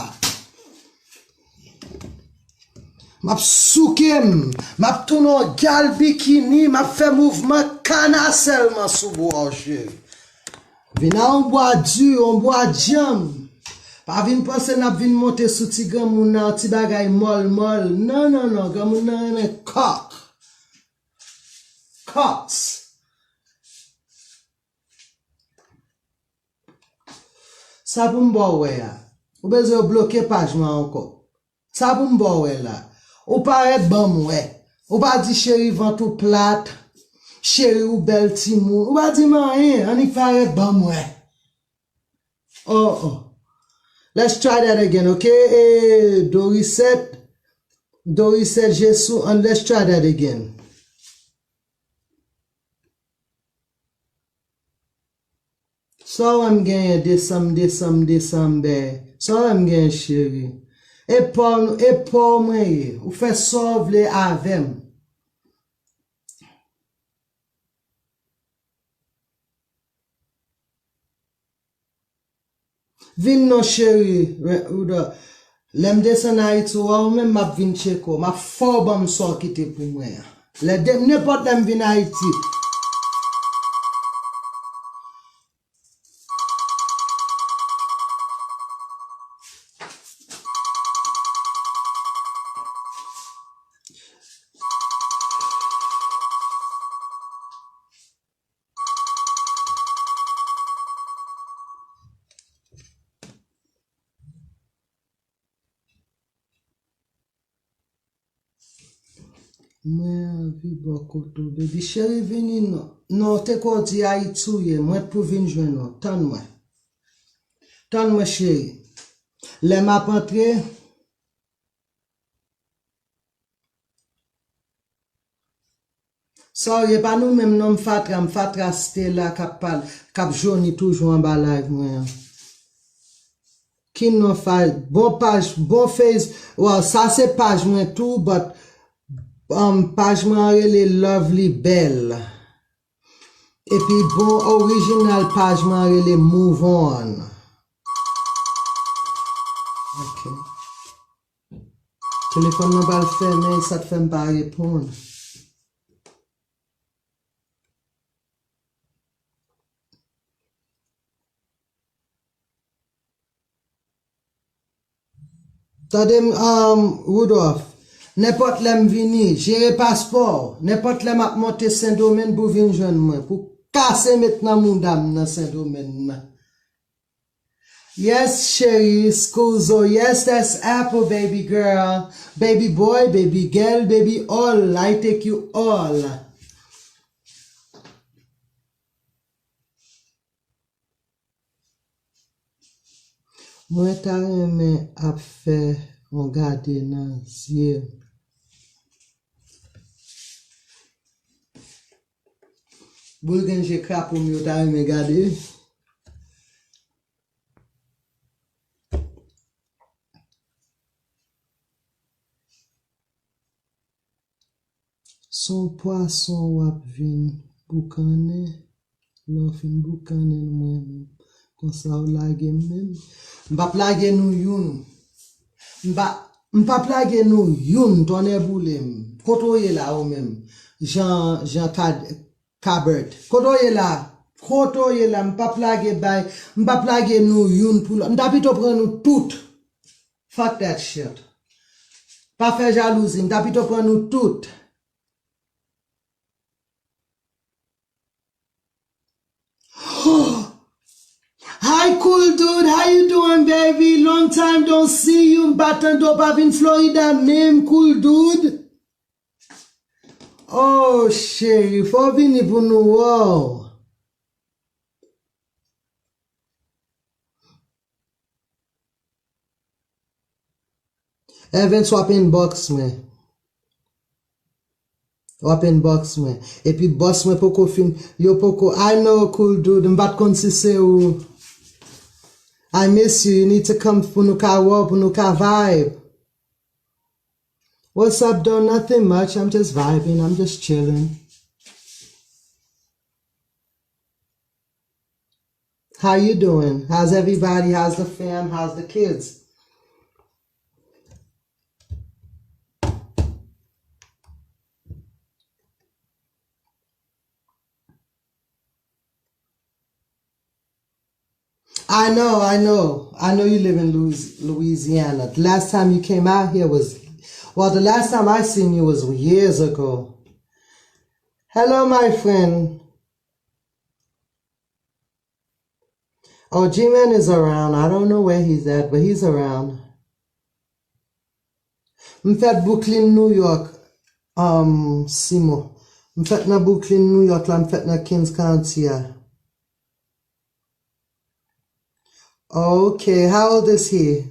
M ap souke m, m ap tounen yon gal bikini, m ap fè mouvman kana sèlman sou bwa w cheri. Vin a yon bwa di, yon bwa djanm. Pa vin panse n ap vin monte sou ti granmoun nan, ti bagay mòl mòl. Non, non, non, granmoun nan renmen kòk. Kòks. Sa pou m ba w wè a? Ou bezwen yo bloke paj mwen ankò? Sa pou m ba w wè la? Ou parèt ban m wè. Ou pa di cheri vant ou plat, cheri ou bèl timoun. Ou pa di m anyen, annik parèt ban m wè. Oh, oh. Let's try that again, ok? E Dorisette, Dorisette Jesou, and let's try that again. Sa w wè m genyen desanm, desanm, desanm, bè? Sa w wè m genyen, cheri? E pa w, e pa w mwen ye. Ou fè sa w vle avè m. Vin non, cheri. Lè m desann Ayiti, ou wè ou menm, m ap vin tcheke w. M ap fè w ban m sa w kite pou mwen an. Lè de, nenpòt lè m vin Ayiti. Mwen anvi bò kote w, baby. Cheri, vini non. Non, te kwè w di Ayiti w ye. Mwen t pou vin jwenn ou. Tann mwen. Tann mwen, cheri. Lè m ap antre, Sa w ye pa nou menm non, m fatra, m fatra Stella k ap pale, k ap joni toujou anba live mwen an. Ki non fa, bon paj, bon face, well, sa se paj mwen tou, but um, paj mwen an rele Lovely Belle. Epi bon orijinal paj mwen an rele Move On. Ok. Telefòn nan pral fèmen, sa k fè m pa reponn. Tande m, um, Rudolph, nenpòt lè m vini, jere paspò w, nenpòt lè m ap monte Sendomeng pou w vin jwenn mwen, pou w kase met nan mouda m nan Sendomeng nan. Yes, chérie, scuso. Yes, that's Apple, baby girl, baby boy, baby girl, baby all. I take you all. Mwen ta renmen ap fè yon gade nan zye. Boul gen je krapo m yo ta renmen gade. Son pwason w ap vin boukannen. Lè w fin boukannen l mwen menm. Konsa w lage m menm. M p ap lage nou youn. M pa, m p ap lage nou youn, tonnè boule m. Kote w ye la ou menm? Jan, Jan Kad-, Kabert. Kote w ye la? Kote w ye la? M p ap lage bay, m p ap lage nou youn pou lòt. M ta pito pran nou tout. Fuck that shit. Pa fè jalouzi, m ta pito pran nou tout. Hi, cool dude. How you doing, baby? Long time don't see you. M pa tande w pa vin Florida menm, cool dude. Oh, cheri, fò w vini pou nou wè w. Evans, w ap inbox mwen. W ap inbox mwen. Epi bòs mwen poko fin, yo poko, I know, cool dude, m pa t konn si se ou. I miss you, you need to come pou nou ka wè w, pou nou ka vibe. What's up, though? Nothing much, I'm just vibing, I'm just chilling. How you doing? How's everybody? How's the fam? How's the kids? I know, I know. I know you live in Louis-, Louisiana. The last time you came out here was, well, the last time I seen you was years ago. Hello, my friend. Oh, G-Man is around. I don't know where he's at, but he's around. M fèt Brooklyn, New York, um, Simon. M fèt nan Brooklyn, New York la, m fèt nan Queens County a. Okay, how old is he?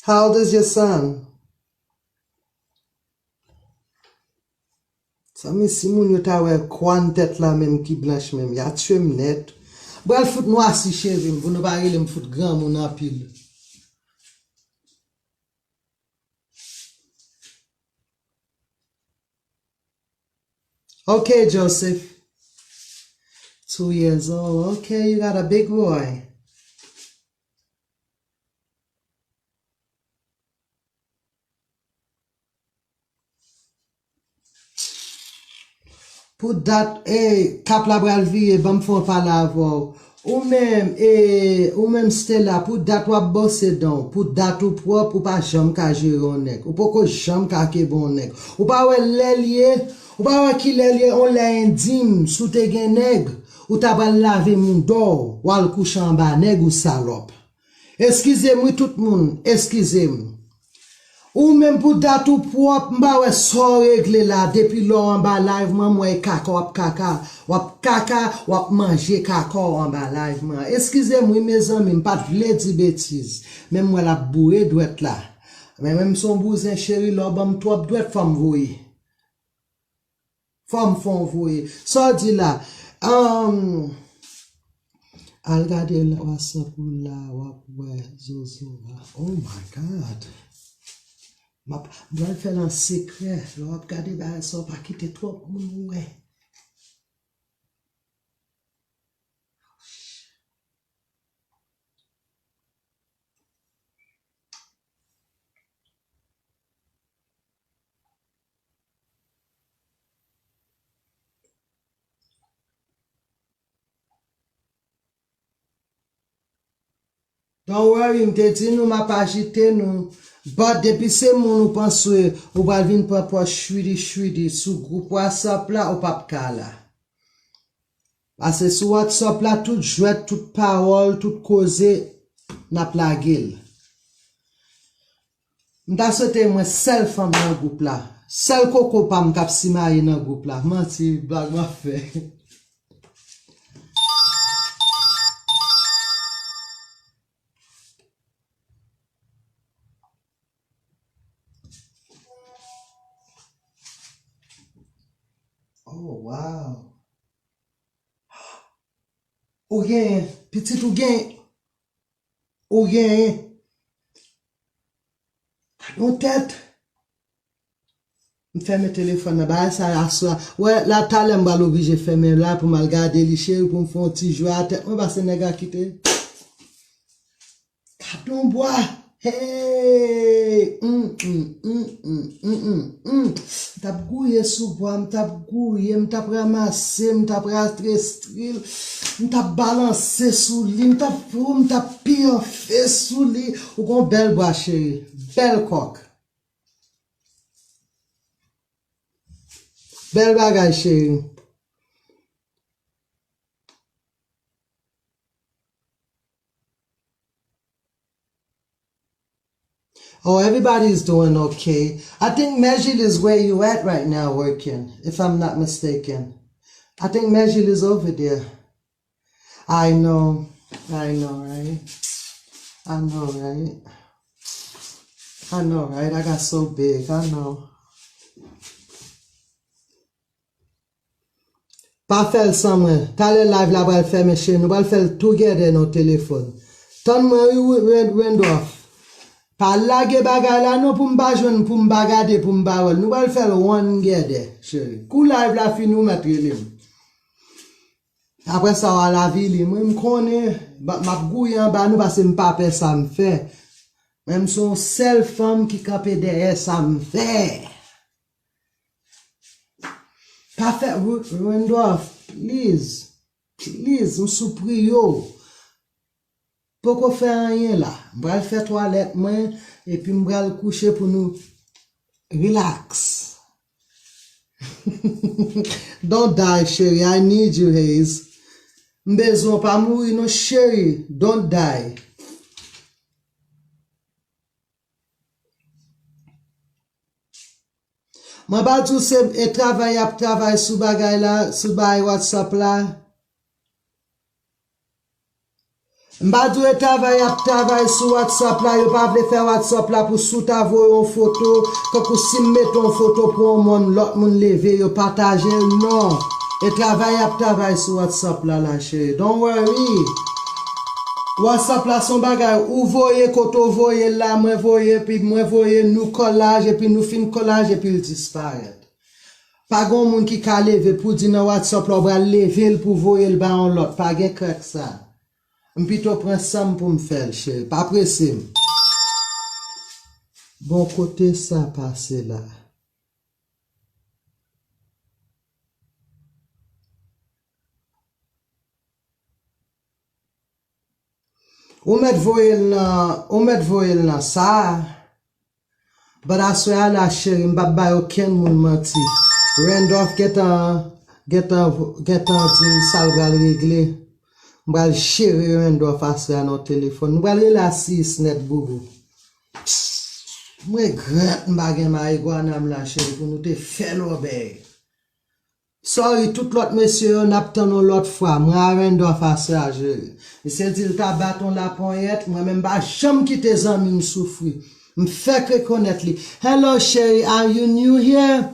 How old is your son? Zanmi, si moun yo ta wè kwann tèt la menm ki blanch menm, y a tye m nèt. Bral fout nwasi cheve m pou nou pa rele m fout granmoun anpil. Okay, Joseph. Two years old. Okay, you got a big boy. Pou dat, e, kap la pral vire, ban m fè yon pale avè w. Ou menm, e, ou menm Stella, pou dat w ap bwose dan w, pou dat ou pwòp, ou pa janm ka jere yon nèg. Ou poko janm ka kenbe yon nèg. Ou pa wè lè l ye, ou pa wè kilè l ye, yon lè endim, si w te gen nèg, ou ta pral lave mouda w, w al kouche anba nèg ou salòp. Eskize m wi tout moun, eskize m. Ou menm pou dat ou pwòp, m pa wè sa w regle la, depi lè w anba live mwen, m wè e kaka w ap kaka, w ap kaka, w ap manje kaka w anba live mwen. Eskize m wi mezanmi, m pa t vle di betiz, men m wè l ap boure dwèt la. Men menm si w bouzen cheri, lè w ban m twòp dwèt, fò m voye. Fò m fè yon voye. Sa w di la? Ahn, al gade la, WhatsApp ou la, w ap wè zozo a. Oh my God. M ap, m pral fè l an sekrè. Lè w ap gade bagay sa, w pa kite twòp moun wè. Don't worry, m te di nou m ap ajite nou. But depi se moun ou panse ou pral vin pran pòz chwidi chwidi sou gwoup WhatsApp la, ou p ap ka la. Paske sou WhatsApp la, tout jwèt, tout pawòl, tout koze, n ap lage l. M ta swete mwen sèl fanm nan gwoup la. Sèl koko pa m k ap simaye nan gwoup la. Manti, blag m ap fè. Ou genyen, pitit ou genyen. Ou genyen. Yon tèt. M fèmen telefòn nan, bagay sa aswè a. Wè, la talè m pral oblije fèmen la pou m al gade li, cheri, pou m fè yon ti jwe a tèt mwen, paske nèg la kite. Gad yon bwa. Hey! Mm, mm, mm, mm, mm, mm, mm. M t ap gouye sou bwa, m t ap gouye, m t ap ranmase, m t ap ratestri l, m t ap balanse sou li, m t ap, m t ap piyanfe sou li. Ou gon bèl bwa, cheri. Bèl kòk. Bèl bagay, cheri. Oh, everybody's doing okay. I think Mejil is where you at right now working, if I'm not mistaken. I think Mejil is over there. I know, I know, right? I know, right? I know, right? I got so big, I know. Pa fè l san mwen. Talè live la pral fèmen, cheri. Nou pral fè l together nan telefòn. Tann mwen wi, wi, Ren-, Rendolph. Pa lage bagay la non pou m pa jwenn, pou m pa gade, pou m pa wè l. Nou pral fè l one together, cheri. Kou live la fini, ou mèt rele m. Apre sa, w a lavili. Mwen, m konnen, ba-, m ap gouye anba nou paske m pa pè sa m fè. Mwen, m se yon sèl fanm ki kanpe dèyè sa m fè. Pa fè, Ru-, Randolph, please, please, m sou priye w. Poko fè anyen la. M pral fè twalèt mwen, epi m pral kouche pou nou relax. Don't die, cheri. I need you, Hayes. M bezwen w, pa mouri non, cheri. Don't die. Mwen pa di w se e travay y ap travay sou bagay la, sou bagay WhatsApp la. M pa di w e travay y ap travay sou WhatsApp la, yo pa vle fè WhatsApp la pou si w ta voye yon foto, tankou si m mete yon foto pou yon moun, lòt moun leve, yo pataje l, non. E travay y ap travay sou WhatsApp la, la, cheri. Don't worry. WhatsApp la se yon bagay, ou voye kote w voye l la, mwen voye, epi mwen voye nou collage, epi nou fin collage, epi l disparèt. Pa gen yon moun ki ka leve pou di nan WhatsApp la, w pral leve l pou voye l ba yon lòt. Pa gen krèk sa. M pito pran san m pou m fè l, cheri. Pa prese m. Bon, kote sa pase la? Ou mèt voye l nan, ou mèt voye l nan sa. But aswè a la, cheri, m p ap bay okenn moun manti. Randolph gentan, gentan, gentan di m sa l pral regle. M pral jere Randolph aswè a nan telefòn. Nou pral rele a sis nèt, boubou. M regrèt m pa gen marigwana m la, cheri, pou nou te fè lòbèy. Sorry, tout lòt mesye yo, n ap tann yon lòt fwa. Mwen a Randolph aswè a, cheri. Misye di l ta bat yon laponyèt, mwen menm m pa janm kite zanmi m soufri. M fèk rekonèt li. Hello, cheri, are you new here?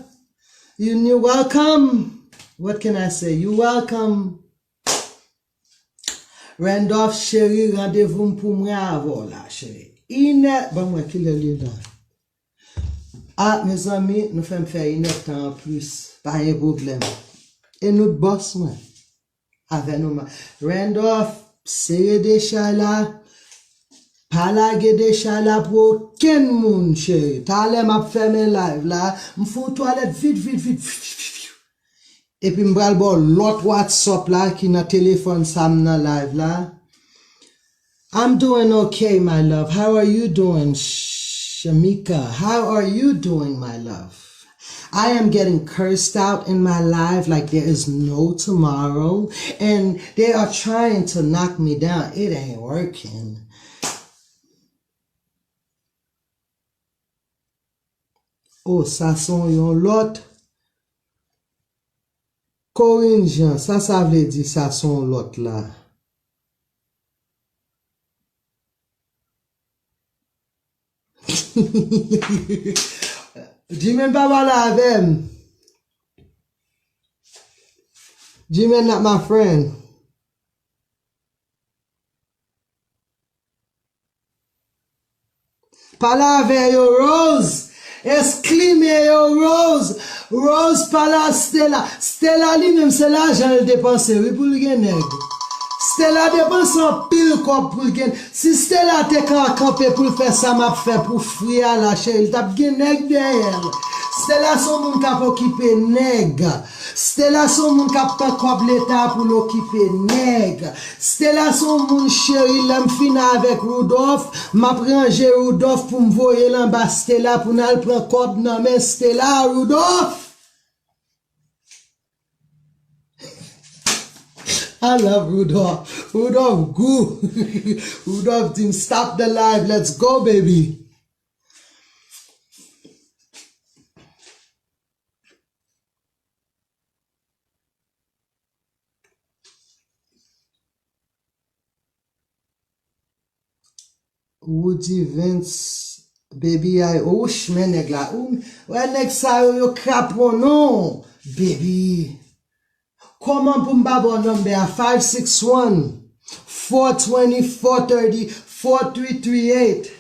You new, welcome. What can I say? You welcome. Randolph, cheri, randevou m pou mwen avè w la, cheri. Inè, ban mwen kilè li la. Ah, mezanmi, nou fè m fè inèdtan anplis. Pa gen pwoblèm. E nou t bòs mwen. Avè nou ma-, Randolph, sere dechay la. Pa lage dechay la pou okenn moun, cheri. Talè m ap fèmen live la. M fè yon twalèt vit, vit, vit. Epi m pral ba w lòt WhatsApp la ki nan telefòn sa m nan live la. I'm doing okay, my love. How are you doing, Shamika? How are you doing, my love? I am getting cursed out in my life like there is no tomorrow, and they are trying to knock me down. It ain't working. Oh, sa se yon lòt. Corinne Jean, sa sa vle di sa se yon lòt la? Jimen pa pale avè m. Jimen not my friend. Pale avè yo, Rose. Esklime yo, Rose. Rose, pale a Stella. Stella li menm, se lajan l depanse, wi, pou l gen nèg. Stella depanse anpil kòb pou l gen. Si Stella te ka kanpe pou l fè sa m ap fè pou Fri a la, cheri, l t ap gen nèg dèyè l. Stella se yon moun k ap okipe nèg. Stella se yon moun k ap pran kòb leta pou l okipe nèg. Stella se yon moun, cheri, lè m fin avèk Rudolph, m ap ranje Rudolph pou m voye l anba Stella pou n al pran kòb nan men Stella, Rudolph. I love Rudolph. Rudolph gou. Rudolph di m, "Stop the live, let's go, baby." Roody Vince, Baby ay, ouch, men nèg la. Ou wè nèg sa yo, yo krapon non, Baby. Kòman pou m pa ba w nonbè a? Five six one, four twenty, four thirty, four three three eight.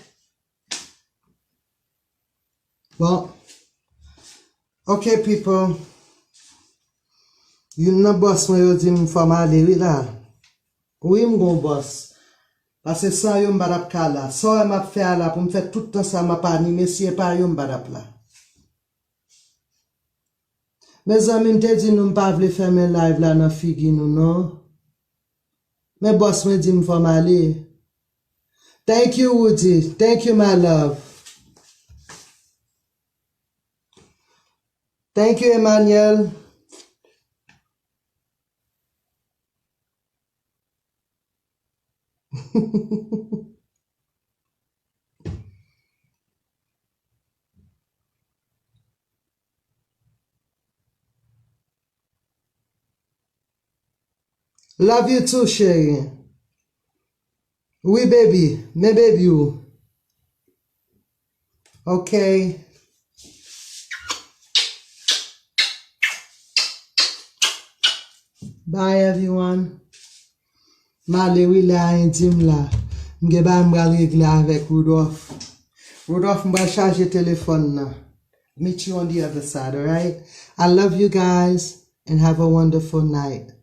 Bon. Ok, people. Youn nan bòs mwen yo di m fò m ale wi la. Wi, m gon bòs. Paske san yo m pa t ap ka la. Sa w wè m ap fè a la, pou m fè tout tan sa m ap anime, si e pa yo m pa t ap la. Mezanmi, m te di nou m pa vle fèmen live la nan figi nou non. Men bòs mwen di m fò m ale. Thank you, Woody. Thank you, my love. Thank you, Emmanuel. Love you too, cheri. Wi, baby. Men baby ou. Ok. Bye, everyone. M ale wi, lè a endim la. M gen bagay m pral regle avèk Rudolph. Rudolph, m pral chaje telefòn nan. Meet you on the other side, alright? I love you guys and have a wonderful night.